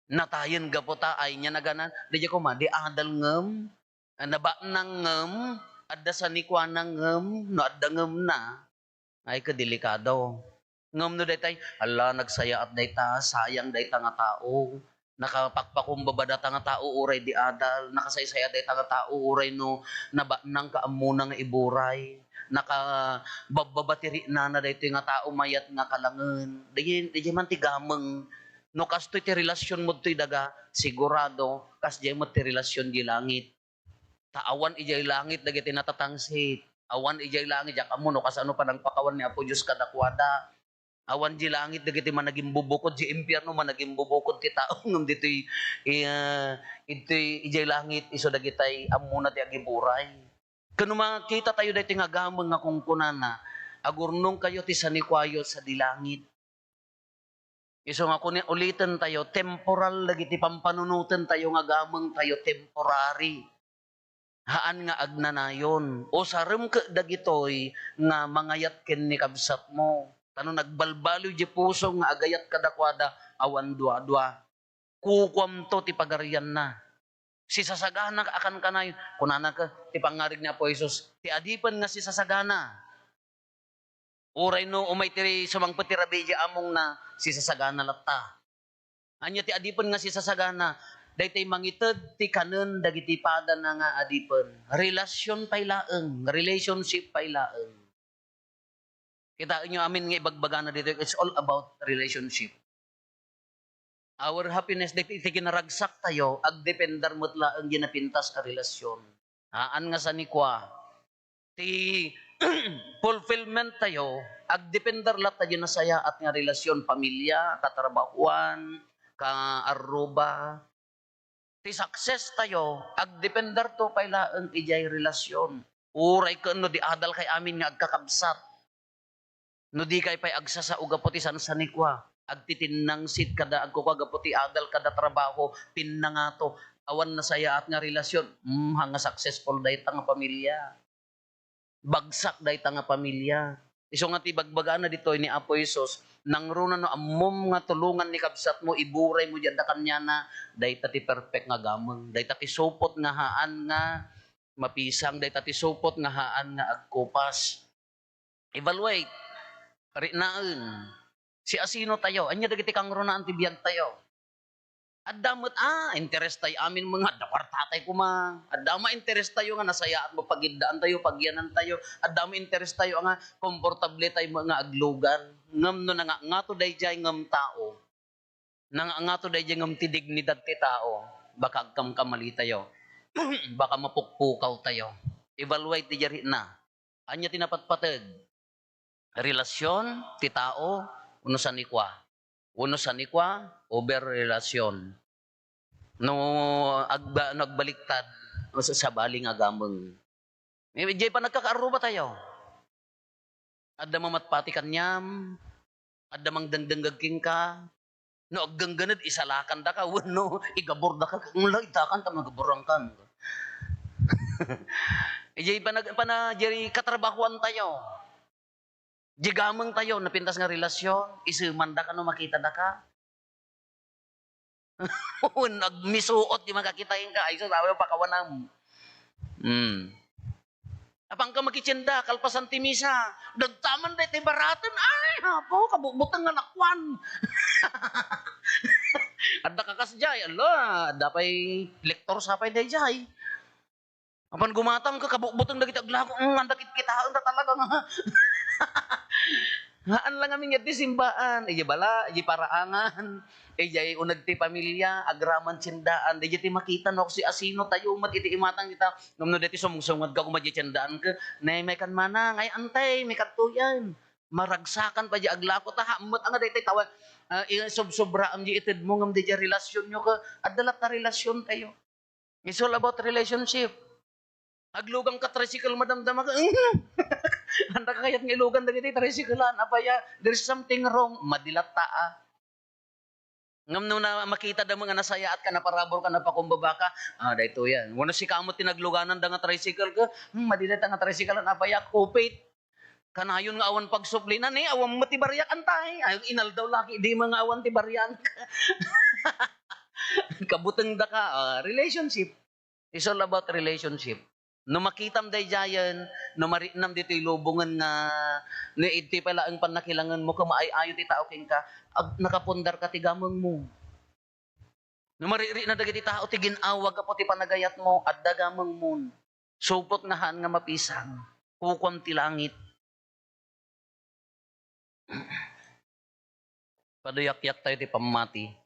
Natayen gapu ta, ay, nia naganan, daydiay koma, di adal ngem, ah, nabatnang ngem, adda sanikuana ngem, no adda ngemna, ay, ket delikado. Ngem no daytay, "Hala, nagsayaat dayta, sayang dayta nga tao. Nakapakpakumbaba dayta nga tao uray di adal, nakasaysayat dayta nga tao uray no nabatnang ka ammona nga iburay. Nakababbaba ti riknana daytoy nga tao mayat nga kalangen." Daydiay, daydiay man ti gameng. No kastoy ti relasionmo ditoy daga, sigurado, kasdiay met ti relasion di langit. Ta awan idiay langit dagiti natatangsit. Awan idiay langit, diak ammo no kasano panangpakawan ni Apo Dios kadakuada. Awan di langit dagiti managimbubukod, di impierno managimbubukod ti tao ngem ditoy, eh, ditoy idiay langit isu dagitay ammona ti agiburay. Ken no makita tayo daytoy nga gameng nga kunkunana, "Agurnongkayo ti sanikuayo sadi langit." Isu nga kuni, uliten tayo, temporal dagiti pampanunoten tayo nga gameng tayo, temporary. Haan nga agnanayon. Usarem ket dagitoy nga mangayat ken ni kabsatmo. Ta no nagbalbaliw di puso nga agayat kadakuada, awan duadua. Kukuamto ti pagarianna. Sisasagana a kankanayon, kunana ket ti pangngarig ni Apo Jesus, ti adipen nga sisasagana. Uray no umay ti sumangpet ti rabii di amongna, sisasagana latta. Ania ti adipen nga sisasagana? Daytoy mangited ti kanen dagiti padana nga adipen. Relasion pay laeng, relationship pay laeng. Kitaenyo amin nga ibagbagana ditoy, it's all about relationship. Our happiness, dagiti kinaragsak tayo, agdepender met laeng di napintas a relasion. Haan nga sanikua, ti fulfillment tayo, agdepender latta di nasayaat nga relasion, pamilya, katrabahuan, kaarruba. Ti success tayo, agdependerto pay laeng idiay relasion. Uray ken no di adal kay amin nga agkakabsat. No di kay pay agsasao gapu ti sansanikua, agtitinnangsit kada agkukua gapu ti adal kada trabaho, pinnangato. awan nasayaat nga relasyon, hmm, haan nga successful dayta nga pamilia. Bagsak dayta nga pamilia. Isu nga ti bagbagana ditoy ni Apo Jesus, nangruna no ammom nga tulongan ni kabsatmo, iburay mo diay adda kaniana, dayta ti perfect nga gameng. Dayta ti supot nga haan nga mapisang, dayta ti supot nga haan nga agkupas. Evaluate. Riknaen. Siasino tayo? Ania dagiti kangrunaan ti biag tayo? Adda met, ah, interes tayo amin nga adda kuarta tayo koma. Adda met interes tayo nga nasayaat mo, pagiddaan tayo, pagyanan tayo. Adda met interes tayo nga komportable tayo nga aglugan. Ngem no nangangato daydiay ngem tao, nangangato daydiay ngem ti dignidad ti tao, baka agkamkamali tayo. Baka mapukpukaw tayo. Evaluate diay rikna. Ania ti napatpateg? Relasyon ti tao wenno sanikua? Wenno sanikua over relasyon? No agba-, no agbaliktad, sa-, sabali nga gameng. Idiay panagkakaarruba tayo. Adda mamatpati kaniam, adda mangdengdengngeg kenka, no aggenggenned, isalakandaka, wenno igaburdaka, "Ngem la, itakan ta magaburankan." Idiay panag-, pana-, diay katrabahoan tayo. Diay gameng tayo, napintas nga relasyon, isemandaka no makitadaka. Wen agmisuot ti makakita kenka, ay, sus, awan pakawanam. Hmm. Apanka makitienda, kalpasan ti misa, dagta man daytoy baraten, ay, apo, kabutbuteng nga nakuan. Adda ka kasdiay, ala, adda pay lektor sa pay daydiay. Apan gumatangka, kabutbuteng dagiti aglago, mm, anda kitkitaen ta talaga nga. Haan lang amin nga ti simbaan, idiay bala, idiay paraangan, idiay uneg ti pamilia, agraman ti simbaan, daydiay ti makita no siasino tayo met iti imatang ita. Ngem no daytoy sumsungad ka koma idiay ti simbaan ka, "Nay, may kan manang, ay, antay, may kadtoyan." Maragsakan pay diay aglago ta, haan met nga daytoy tawen, ah, i-, subsubraam diay itedmo ngem daydiay relasyonyo ka, adda latta relasyontayo. It's all about relationship. Aglugang ka tricycle, madamdama ka. Anda ka kayat nga ilugan dagiti tricycle-an? Apay a, there's something wrong. Madi latta a. Ngem no na, makita da mo nga nasayaat ka, naparabur ka, napakumbaba ka, ah, daytoy yan. Wenno sika met ti nagluganan da nga tricycle ka, hmm, madi dayta nga tricycle-an, apay a, kupit. Kanayon nga awan pagsublinan, eh, awan met ti bariak, antay. Ay, inaldaw laki, di man nga awan ti bariak. Kabuteng da ka, ah, relationship. It's all about relationship. No makitam daydiayen, no mariknam ditoy lubongen nga, no idtoy pay laeng pannakilangenmo, ket maay-ayo ti tao kenka, ag-, nakapundar ka ti gamengmo. No marikna dagiti tao ti gin-awa gapu ti panagayatmo, adda gamengmon. Supot nga haan nga mapisang, kukuam ti langit. Paduyakyak tayo ti pammati.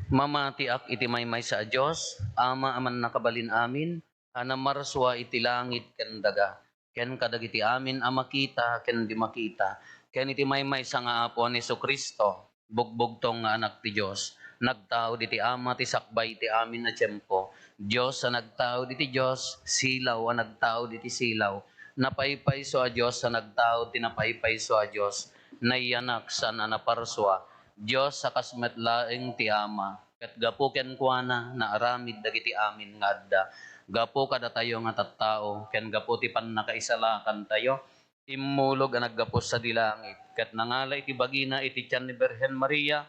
Mamatiak iti maymaysa a Dios, Ama a mannakabalin amin, a namarsua iti langit ken daga, ken kadagiti amin a makita ken di makita, ken iti maymaysa nga Apoan Jesu-Cristo, bugbugtong nga Anak ti Dios, nagtaud iti Ama ti sakbay iti amin a tiempo, Dios a nagtaud iti Dios, silaw a nagtaud iti silaw, napaypayso a Dios a nagtaud ti napaypayso a Dios, nayanak saan a naparsua, Dios a kas met laeng ti Ama, ket gapu kenkuana, naaramid dagiti amin nga adda. Gapu kadatayo nga tattao, ken gapu ti pannakaisalakantayo, immulog a naggapu sadi langit, ket nangala iti bagina iti tian ni Birhen Maria,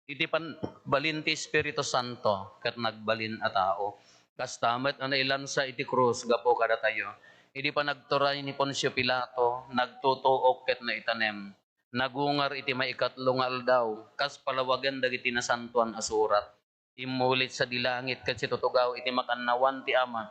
iti panbalin ti Espiritu Santo, ket nagbalin a tao. Kasta met a nailansa iti krus gapu kadatayo. Idi panagturay ni Poncio Pilato, nagtutuok ket naitanem. Nagungar iti maikatlo nga aldaw, kas palawagen dagiti Nasantoan a Surat. Immulit sadi langit ket situtugaw iti makannawan ti Ama.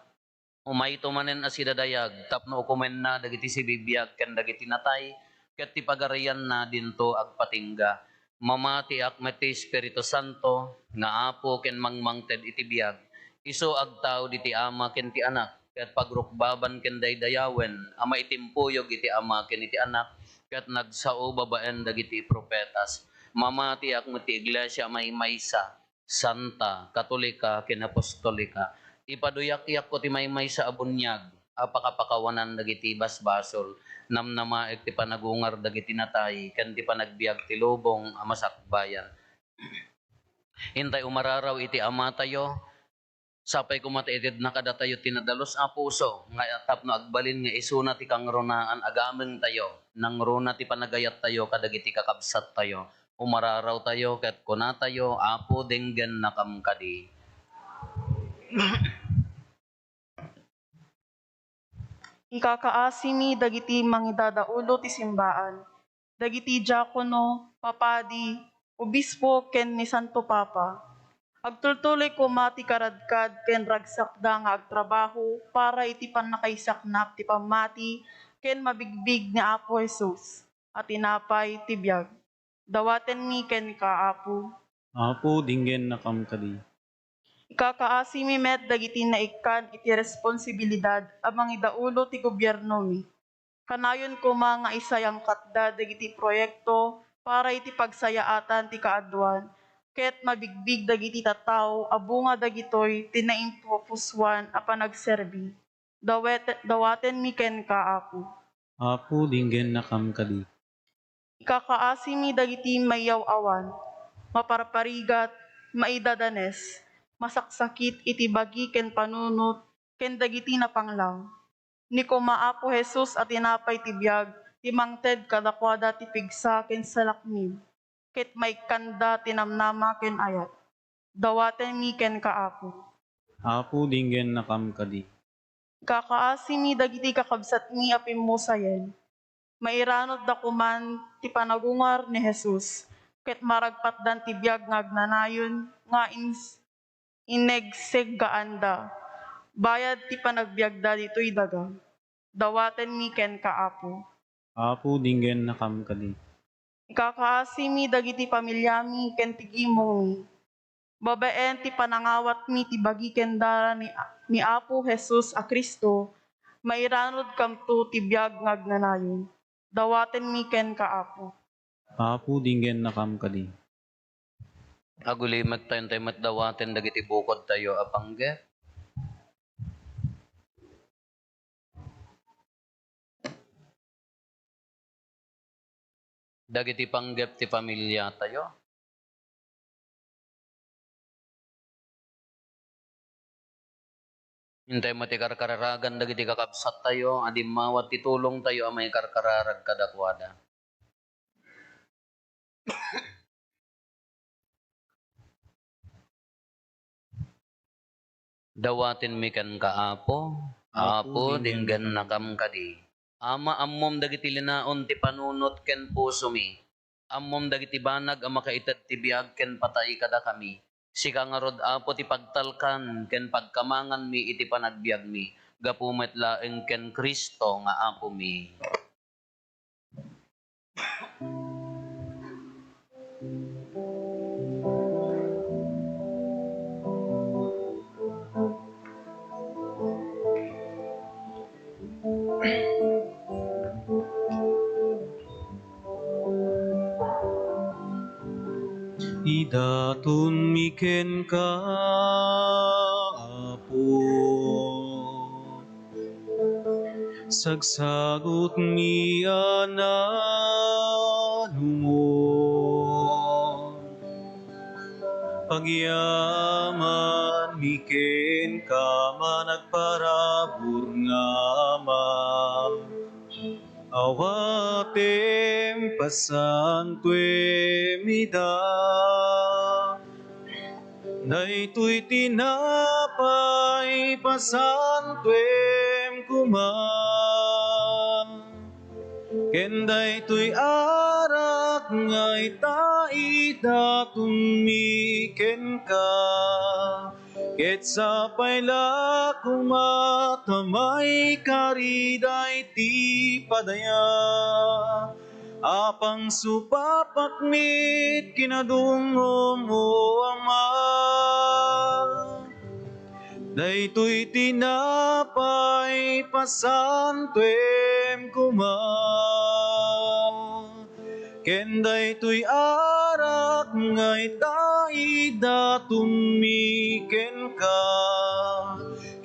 Umayto manen a sidadayag tapno ukomenna dagiti sibibiag ken dagiti natay, ket ti pagarianna dinto agpatingga. Mamatiak met ti Espiritu Santo nga Apo ken mangmangted iti biag. Isu agtaud iti Ama ken ti Anak, ket pagrukbaban ken daydayawen a maitimpuyog iti Ama ken iti Anak, ket nagsao babaen dagiti profetas. Mamatiak met ti iglesia a maymaysa, santa, katolika, ken apostolika. Ipaduyakyakko ti maymaysa a buniag a pakapakawanan dagiti basbasol. Namnamaek ti panagungar dagiti natay ken ti panagbiag ti lubong a masakbayan. Intay umararaw iti Amatayo, sapay koma ta itedna kadatayo ti nadalus a puso nga tapno agbalin nga isuna ti kangrunaan agamengtayo. Nangruna ti panagayattayo kadagiti kakabsattayo. Umararawtayo ket kunatayo, "Apo, denggennakam kadi." Ikakaasimi dagiti mangidadaulo ti simbaan, dagiti diakono, papadi, obispo, ken ni Santo Papa. Agtultuloy koma ti karadkad ken ragsakda nga agtrabaho para iti pannakaisaknap ti pammati ken mabigbig ni Apo Jesus a tinapay ti biag. Dawatenmi kenka, Apo. Apo, denggennakam kadi. Ikakaasimi met dagiti naikkan iti responsibilidad a mangidaulo ti gobiernomi. Kanayon koma nga isayangkatda dagiti proyekto para iti pagsayaatan ti kaaduan, ket mabigbig dagiti tattao a bunga dagitoy ti naimpupusuan a panagserbi. Dawet-, dawatenmi kenka, Apo. Apo, denggennakam kadi. Ikakaasimi dagiti maiyaw-awan, maparparigat, maidadanes, masaksakit iti bagi ken panunot ken dagiti napanglaw. Ni koma Apo Jesus a tinapay ti biag ti mangted kadakuada ti pigsa ken salaknib, ket maikkanda ti namnama ken ayat. Dawatenmi kenka, Apo. Apo, denggennakam kadi. Ikakaasimi dagiti kakabsatmi a pimmusayen. Mairanudda koman ti panagungar ni Jesus, ket maragpatdan ti biag nga agnanayon nga ins-, inegseggaanda. Bayad ti panagbiagda ditoy daga. Dawatenmi kenka, Apo. Apo, denggennakam kadi. Ikakaasimi dagiti pamiliami ken ti gimongmi. Babaen ti panangawatmi ti bagi ken dara ni, ni Apo Jesus a Cristo, mairanudkamto ti biag nga agnanayon. Dawatenmi kenka, Apo. Apo, denggennakam kadi. Agulimek tayo, intay met dawaten dagiti bukodtayo a panggep. Dagiti panggep ti pamiliatayo. Intay met ti karkararagan dagiti kakabsattayo a dimmawat ti tulongtayo a maikarkararag kadakuada. Dawatenmi kenka, Apo. Apo, Apo, denggennakam kadi. Ama, ammom dagiti linaon ti panunot ken pusomi. Ammom dagiti banag a makaited ti biag ken patay kadakami. Sika ngarud, Apo, ti pagtalkan ken pagkamanganmi iti panagbiagmi, gapu met laeng ken Cristo nga Apomi. Idatonmi kenka, Apo. Sagsagutmi a nalumon. Agyamanmi kenka, managparabur nga Ama. Awatem, pasantuem ida. Daytoy tinapay, pasantuem koma. Ken daytoy arak nga ita idatonmi kenka. Ket sapay la koma ta maikari daytoy padaya a pangsupapakmi ket kinadumom, O Ama. Daytoy tinapay, pasantuem koma. Ken daytoy arak nga ita idatonmi kenka,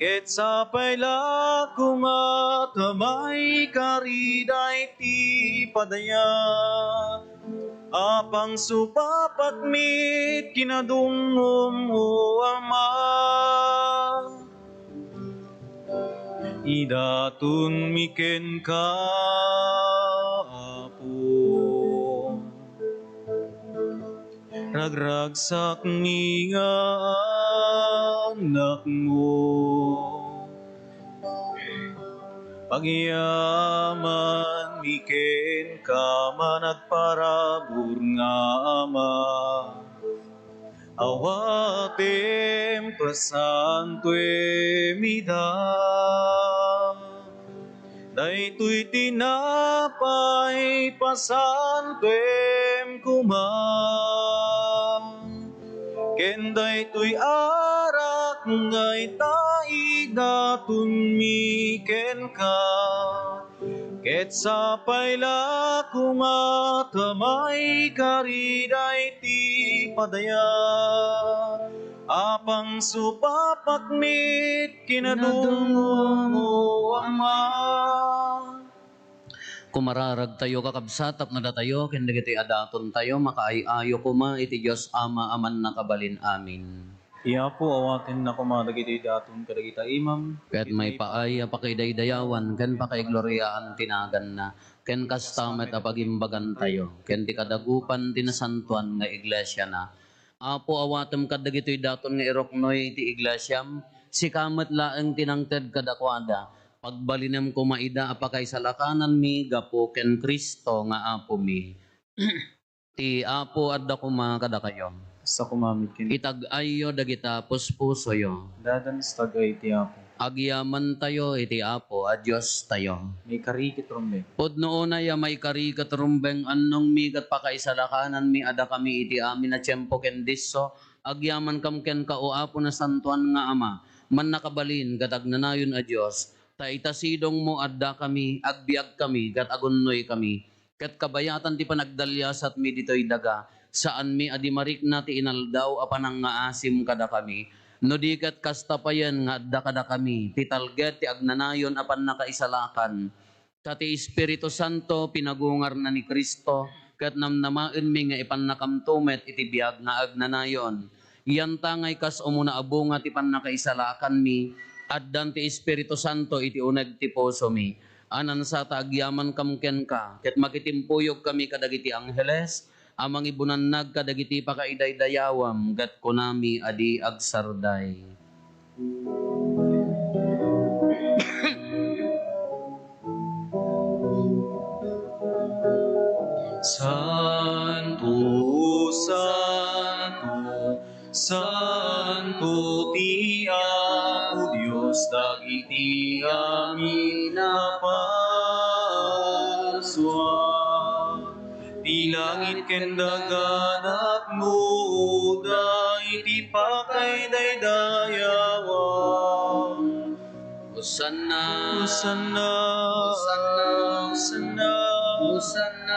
ket sapay la koma ta maikari daytoy padaya Apang supapatmit kinadungom, O Ama. Idatonmi kenka, Apo. Ragragsakmi nga annakmo. Pagyamanmi kenka, managparabur nga Ama. Awatem, pasantoem ida. Daytoy tinapay, pasantoem koma. Ken daytoy arak nga ita idatonmi kenka. Ket sapay la koma ta maikari daytoy padaya. Apang supapatmit kinadungom, O Ama. Kumararagtayo, kakabsat, tapno datayo ken dagitoy a datontayo makaay-ayo koma iti Dios Ama a Mannakabalin. Amen. Ti Apo awatenna koma dagitoy daton kadagita imam. Ket maipaay a pakaidaydayawan ken pakaigloriaan ti naganna, ken kasta met a pagimbagantayo ken ti kadagupan ti nasantoan nga iglesiana. Apo, awatem kadagitoy daton nga iruknoy ti iglesiam, sika met laeng ti nangted kadakuada. Pagbalinem koma ida a pakaisalakanan mi gapu ken Cristo nga Apomi. Ti Apo adda koma kadakayo. Sa kumamit ken. Itag-ayyo dagita puspusoyo. Dadan istag-ay ti Apo. Agyamantayo iti Apo a Diostayo. Maikari ket rumbeng. Pudno unay a maikari ket rumbeng, annongmi ket pakaisalakananmi a dakami iti amin a tiempo ken disso, agyamankam kenka, O Apo, nasantoan nga Ama, mannakabalin ket agnanayon a Dios, ta ita sidongmo addakami, agbiagkami, ket agunnoykami. Ket kabayatan ti panagdaliasatmi ditoy daga, saanmi a di marikna ti inaldaw a panangngaasim kadakami. No di ket kasta payen nga adda kadakami ti talged ti agnanayon a pannakaisalakan. Ta ti Espiritu Santo pinagungarna ni Cristo, ket namnamaenmi nga ipannakamto met iti biag nga agnanayon. Yantangay kas umuna a bunga ti pannakaisalakanmi, addan ti Espiritu Santo iti uneg ti pusomi. Anansa ta agyamankam kenka, ket makitimpuyogkami kadagiti angheles a mangibunannag kadagiti pakaidaydayawam, ket kunami a di agsarday. Santo, santo, santo ti Apo Dios dagiti amin a parsua. Ti langit ken daga napnoda iti pakaidaydayawan. Hosanna! Hosanna! Hosanna! Hosanna! Hosanna!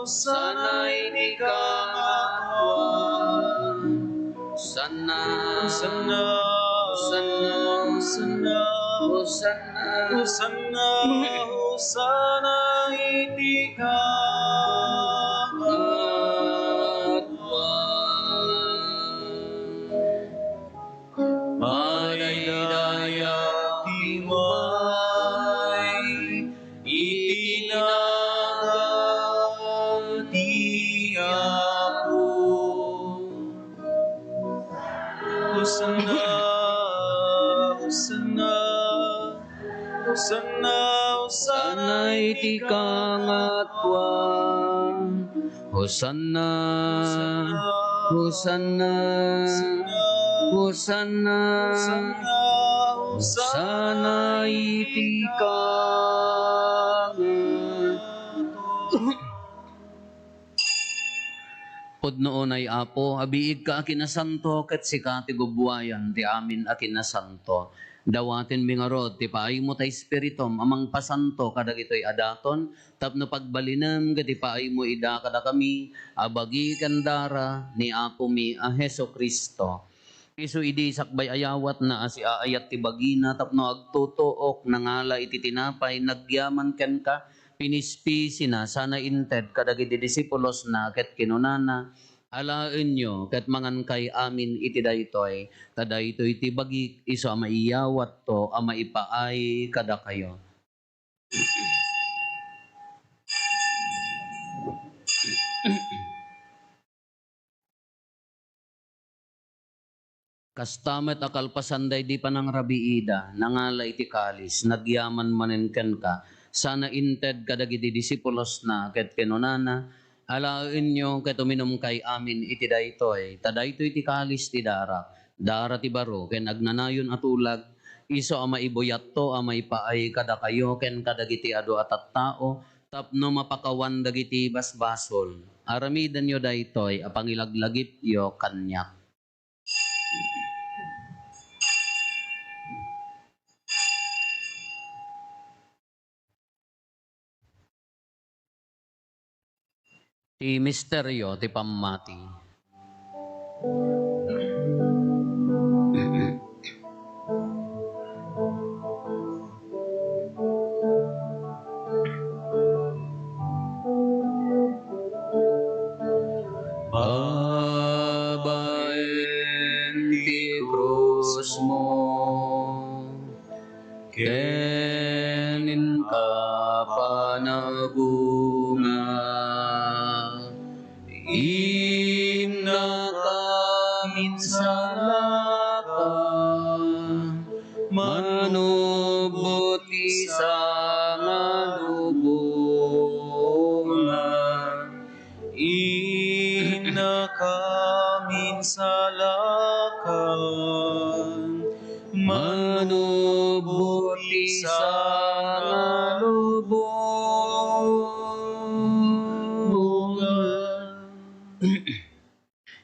Hosanna iti kangatoan! Hosanna! Hosanna! Hosanna! Hosanna! Hosanna! Hosanna iti kangatoan! Madaydayaw ti umay iti nagan ti Apo. Hosanna, Hosanna, Hosanna, Hosanna iti kangatoan. Hosanna, Hosanna, Hosanna, Hosanna iti kangatoan. Pudno unay, Apo, a biigka a kinasanto, ket sika ti gubbuayan ti amin a kinasanto. Dawatenmi ngarud ti paaymo ta Espiritum a mangpasanto kadagitoy a daton, tapno pagbalinem ket ipaaymo ida kadakami a bagi ken dara ni Apomi a Jesu-Cristo. Isu idi sakbay ayawatna a siaayat ti bagina tapno agtutuok, nangala iti tinapay, nagyaman kenka, Pinispisina sana inted kadagiti disipulosna ket kinunana, "Alaenyo ket mangankay amin iti daytoy, ta daytoy ti bagik isu a maiyawatto a maipaay kadakayo." Kasta met a kalpasan daydi panangrabiida, nangala iti kalis, nagyaman manen kenka, sana inted kadagiti disipulosna, ket kinunana, "Alaenyo ket uminumkay amin iti daytoy, ta daytoy ti kalis ti darak, dara ti baro ken agnanayon a tulag, isu a maibuyatto a maipaay kadakayo ken kadagiti adu a tattao, tapno mapakawan dagiti basbasol. Aramidenyo daytoy a pangilaglagipyo kaniak." Ti misterio ti pammati. Babaen ti krusmo, ken inka panagungar, innaka minsalakan, manubot ti sangalubongan. Innaka minsalakan, manubot ti sangalubongan.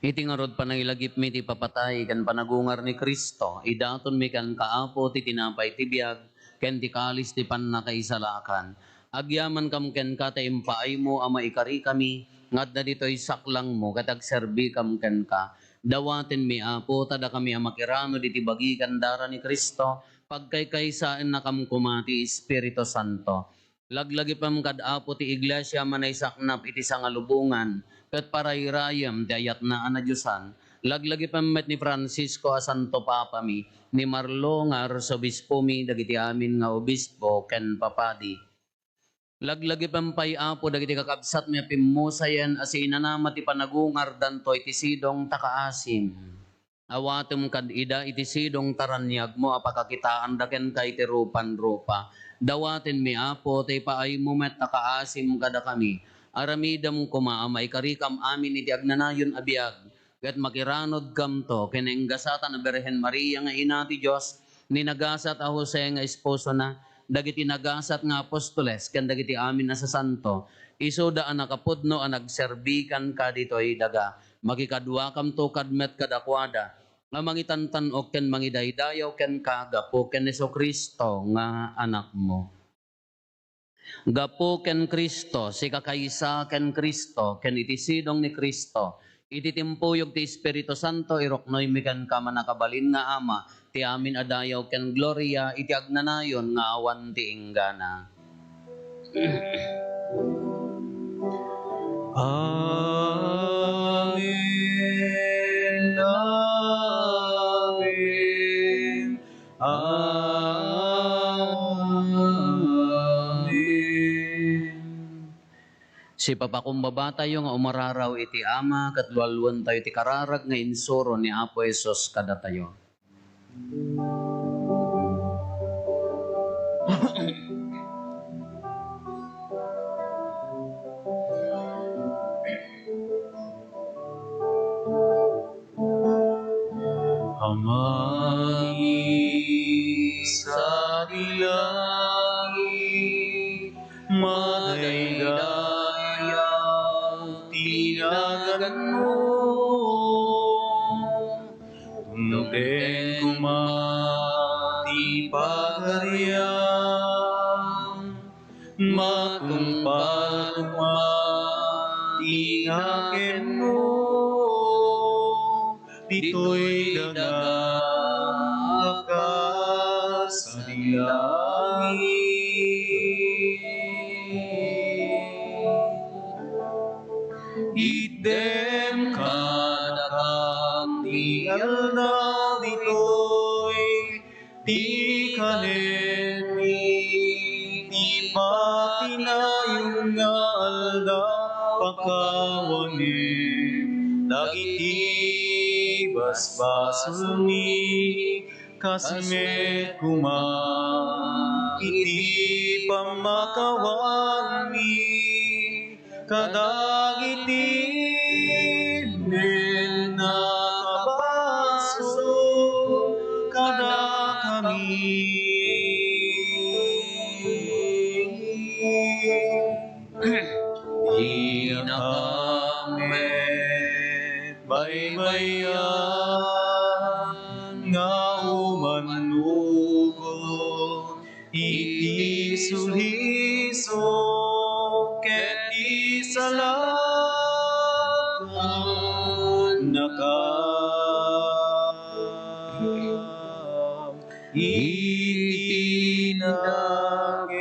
Iti ngarud, panangilagipmi ti ipapatay ken panagungar ni Cristo, idatonmi kenka, Apo, ti tinapay ti biag ken ti kalis ti pannakaisalakan. Agyamankam kenka ta impaaymo a maikarikami nga adda ditoy saklangmo ket agserbikam kenka. Dawatenmi, Apo, ta dakami a makiranod iti bagi ken dara ni Cristo, pagkaykaysaennakam koma ti Espiritu Santo. Laglagipem kad Apo ti Iglesia a manaysaknap iti sangalubongan ket parayrayem ti ayatna a nadiosan. Laglagipem met ni Francisco a Santo Papami, ni Marlo nga Arsobispomi, dagiti amin nga obispo ken papadi. Laglagipem pay, Apo, dagiti kakabsatmi a pimmusayen a siinanama ti panagungardanto iti sidong ta kaasim. Awatem kad ida iti sidong ta raniagmo a pakakitaanda kenka iti rupan-rupa. Dawatenmi, Apo, ta ipaaymo met a kaasim kadakami. Aramidem koma a maikarikam amin iti agnanayon a biag, ket makiranodkamto ken nainggasatan a Birhen Maria nga Ina ti Dios, ni nagasat a Jose nga esposona, dagiti nagasat nga apostoles, ken dagiti amin a sasanto, isuda a nakapudno a nagserbi kenka ditoy daga. Makikaduakamto kad met kadakuada, nga mangitantan-ok ken mangidaydayaw kenka gapu ken Jesu-Cristo nga Anakmo. Gapu ken Cristo, sikakaysa ken Cristo, ken iti sidong ni Cristo, iti timpuyog ti Espiritu Santo, iruknoymi kenka, mannakabalin nga Ama, ti amin a dayaw ken gloria iti agnanayon nga awan ti inggana. Amen. Amen. Amen. Sipapakumbabatayo nga umararaw iti Ama ket lualuentayo ti kararag nga insuro ni Apo Jesus kadatayo. Amami sadi langit, madaydayaw ti naganmo. Tumteng koma ti pagarian, matungpal koma ti nakenmo ditoy daga a kas sadi langit. Kadakam ti aldaw ditoy, ti kanenmi, ti patinayon nga aldaw, pakawanem dagiti basbasolmi, kas met koma iti pammakawanmi kadagiti nakapaso kadakami. Dinakam met baybayan nga umannugot iti sulisok ket ti salakannakam iti dakes.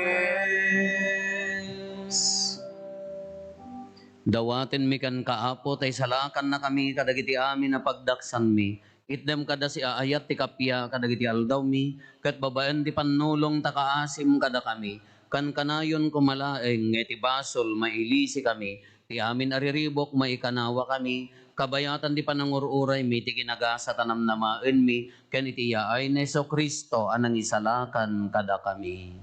Dawatenmi kenka, Apo, ta isalakannakami kadagiti amin a pagdaksanmi. Itdem kada siaayat ti kappia kadagiti aldawmi, ket babaen ti pannulong ta kaasim kadakami. Kankanayon koma laeng nga iti basol mailisikami, ti amin a riribuk maikanawakami, kabayatan ti panangur-uraymi ti kinagasat a namnamaenmi ken iti yaay ni Jesu-Cristo a nangisalakan kadakami.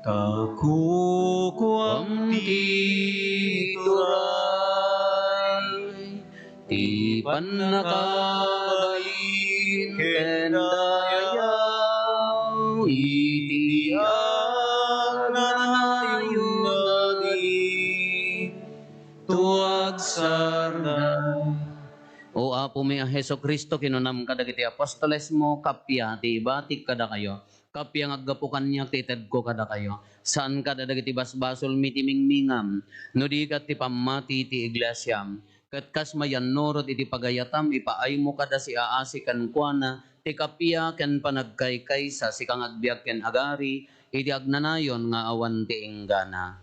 Ta kukuam ti turay, ti pannakabalin ken dayaw iti agnanayon nga dito agsarna. O Apomi a Jesu-Cristo, kinunam kadagiti apostolesmo, kappia ti ibatik kadakayo. Kappia nga aggapu kaniak ti itedko kadakayo. Saan kada dagiti basbasolmi ti mingmingam, no di ket ti pammati ti iglesiam. Ket kas mayannurot iti pagayatam, ipaaymo kada siaasi kenkuana ti kappia ken panagkaykaysa, sika nga agbiag ken agari iti agnanayon nga awan ti inggana.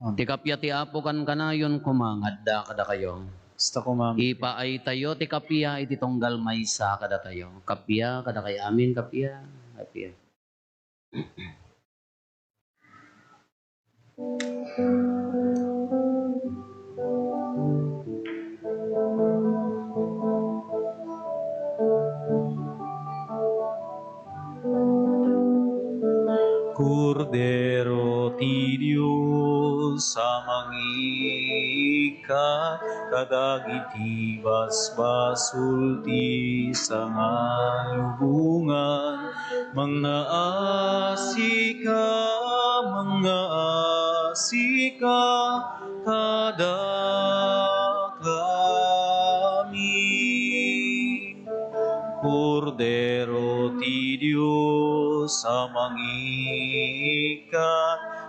Amen. Ti kappia ti Apo kankanayon koma nga adda kadakayo. Kasta koma. Ipaaytayo ti kappia iti tunggal maysa kadatayo. Kappia kadakayo amin, kappia, kappia. Kordero ti Dios a mangikkat kadagiti basbasol ti sangalubongan, mangngaasika, mangngaasika kadakami. Kordero ti Dios a mangikkat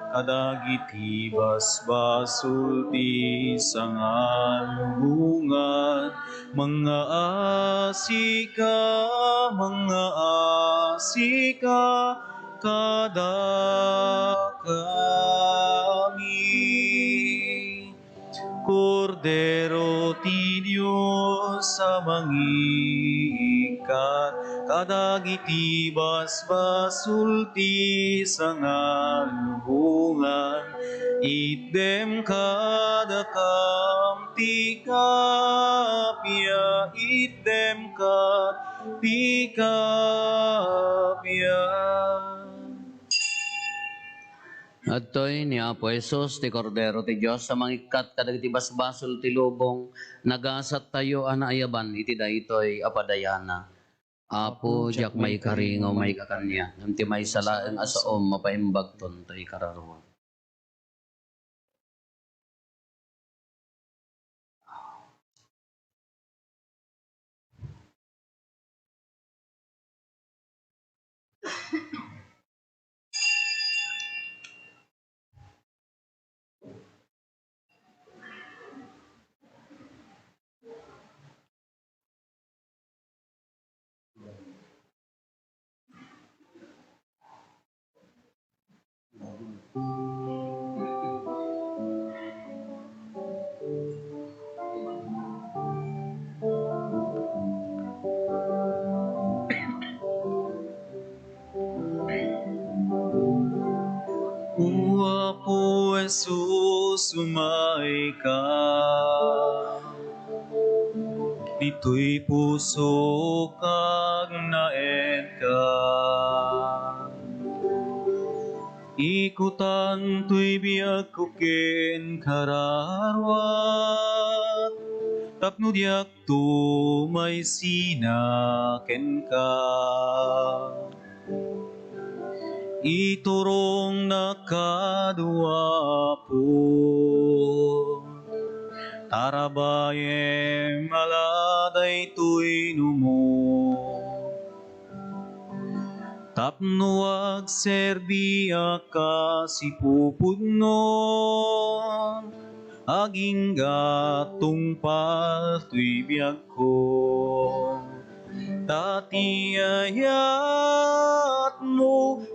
kadagiti basbasol ti sangalubongan, mangngaasika, mangngaasika kadakami. Kordero ti Dios a mangikkat kadagiti basbasol ti sangalubongan, itdem kadakam ti kappia, itdem kad ti kappia. Adtoy ni Apo Jesus, ti Kordero ti Dios a mangikkat kadagiti basbasol ti lubong. Nagasattayo a naayaban iti daytoy a padayana. Apo, diak maikari nga umayka kaniak, ngem ti maysa laeng a saom mapaimbagton ta ikararuam. sumayka. Ditoy pusok agnaedka. Ikutan toy biagko ken kararuak, tapno diak tumaysina kenka. Iturongnak kano, Apo, tarabayem ala daytoy numo. Tapno agserbiak kas ipupudno, agingga tungpal toy biagko. Ta ti ayatmo,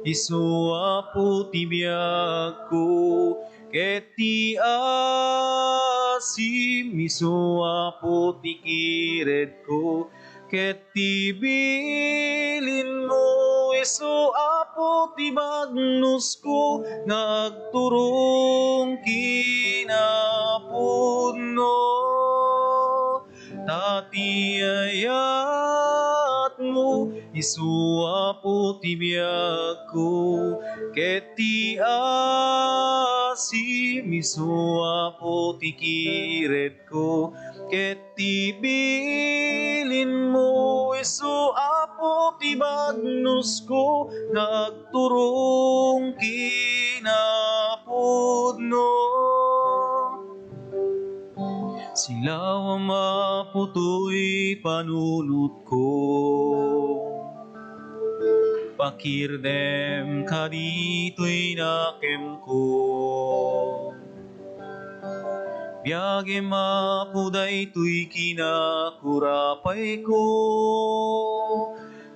isu Apo ti biagko, ket ti asim, isu Apo ti kiredko, ket ti bilinmo, isu Apo ti bagnosko nga agturong kinapudno. Ta ti ayatmo, isu Apo ti biagko, ket ti asim, isu Apo ti kiredko, ket ti bilinmo, isu Apo ti bagnosko nga agturong kinapudno. Silawam, Apo, toy panunotko. Pakirdem kaditoy nakemko. Biagem, Apo, daytoy kinakurapayko,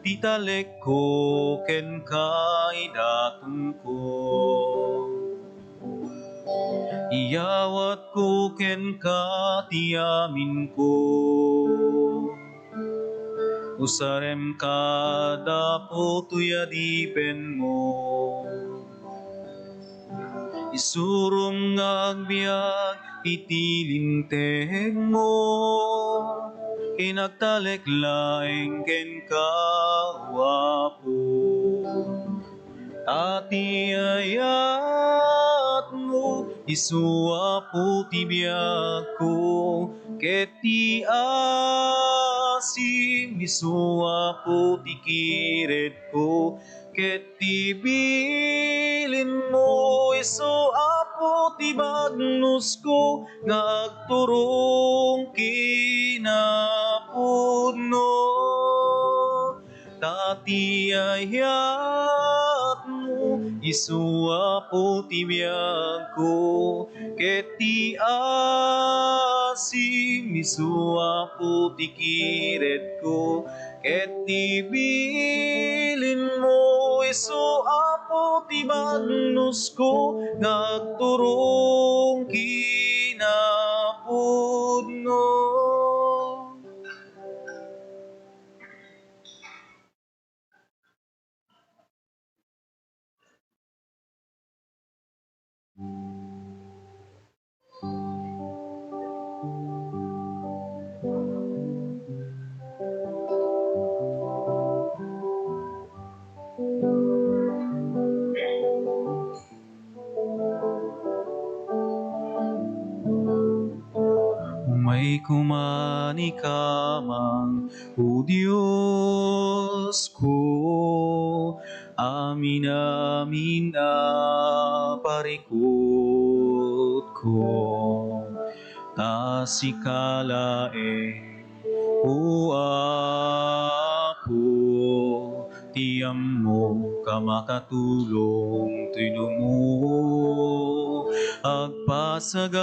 ti talekko ken kaidatonko. Iyawatko kenka ti aminko. Usarem kad Apo toy adipenmo. Isurom nga agbiag iti lintegmo, ken agtalek laeng kenka, O Apo. Ta ti ayatmo, isu Apo ti biagko, ket ti asim, isu Apo ti kiredko, ket ti bilinmo, isu Apo ti bagnosko nga agturong kinapudno. Ta ti ayatmo, isu Apo ti biagko, ket ti asim, isu Apo ti kiredko, ket ti bilinmo, isu Apo ti bagnosko nga agturong kinapudno. Umayko man ikaman, O Diosko, amin-amin a parikutko, ta sika laeng, O Apo, ti ammok a makatulong toy numo. Agpasagak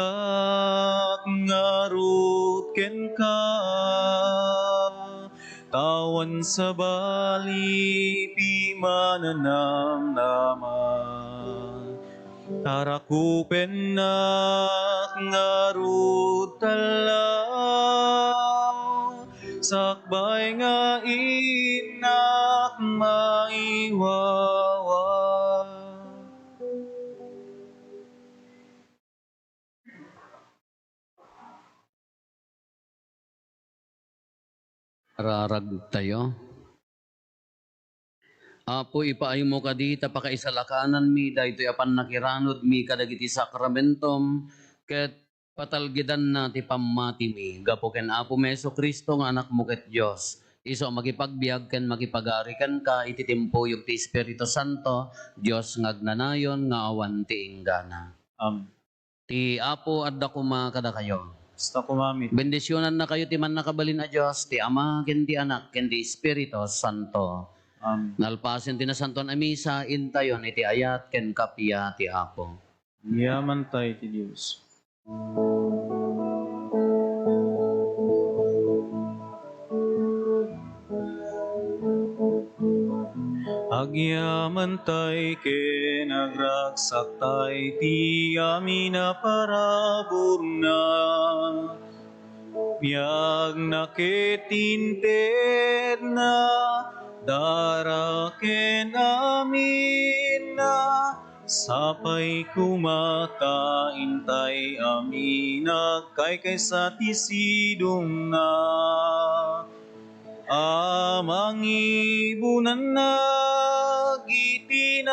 ngarud kenka, ta awan sabali ti mananamnama. Tarakupennak ngarud talaw, sakbay nga innak maiwawa. Araragtayo. Apo, ipaaymo kadi ta pakaisalakananmi daytoy a pannakiranudmi kadagiti sakramentom, ket patalgidanna ti pammatimi. Gapu ken Apomi Jesu-Cristo nga Anakmo ket Dios, isu a makipagbiag ken makipagari kenka iti timpuyog ti Espiritu Santo, Dios nga agnanayon nga awan ti inggana. Amen. Ti Apo adda koma kadakayo. Kasta koma met. Bendisionannakayo ti Mannakabalin a Dios, ti Ama, ken ti Anak, ken ti Espiritu Santo. Amen. Nalpasen ti Nasantoan a Misa, intayon iti ayat ken kappia ti Apo. Agyamankay ti Dios. Agyamankay ken agragsakta iti amin a paraburna. Biagna ket intedna, dara ken aminna, sapay koma ta intay amin agkaykaysa ti sidongna a mangibunanna iti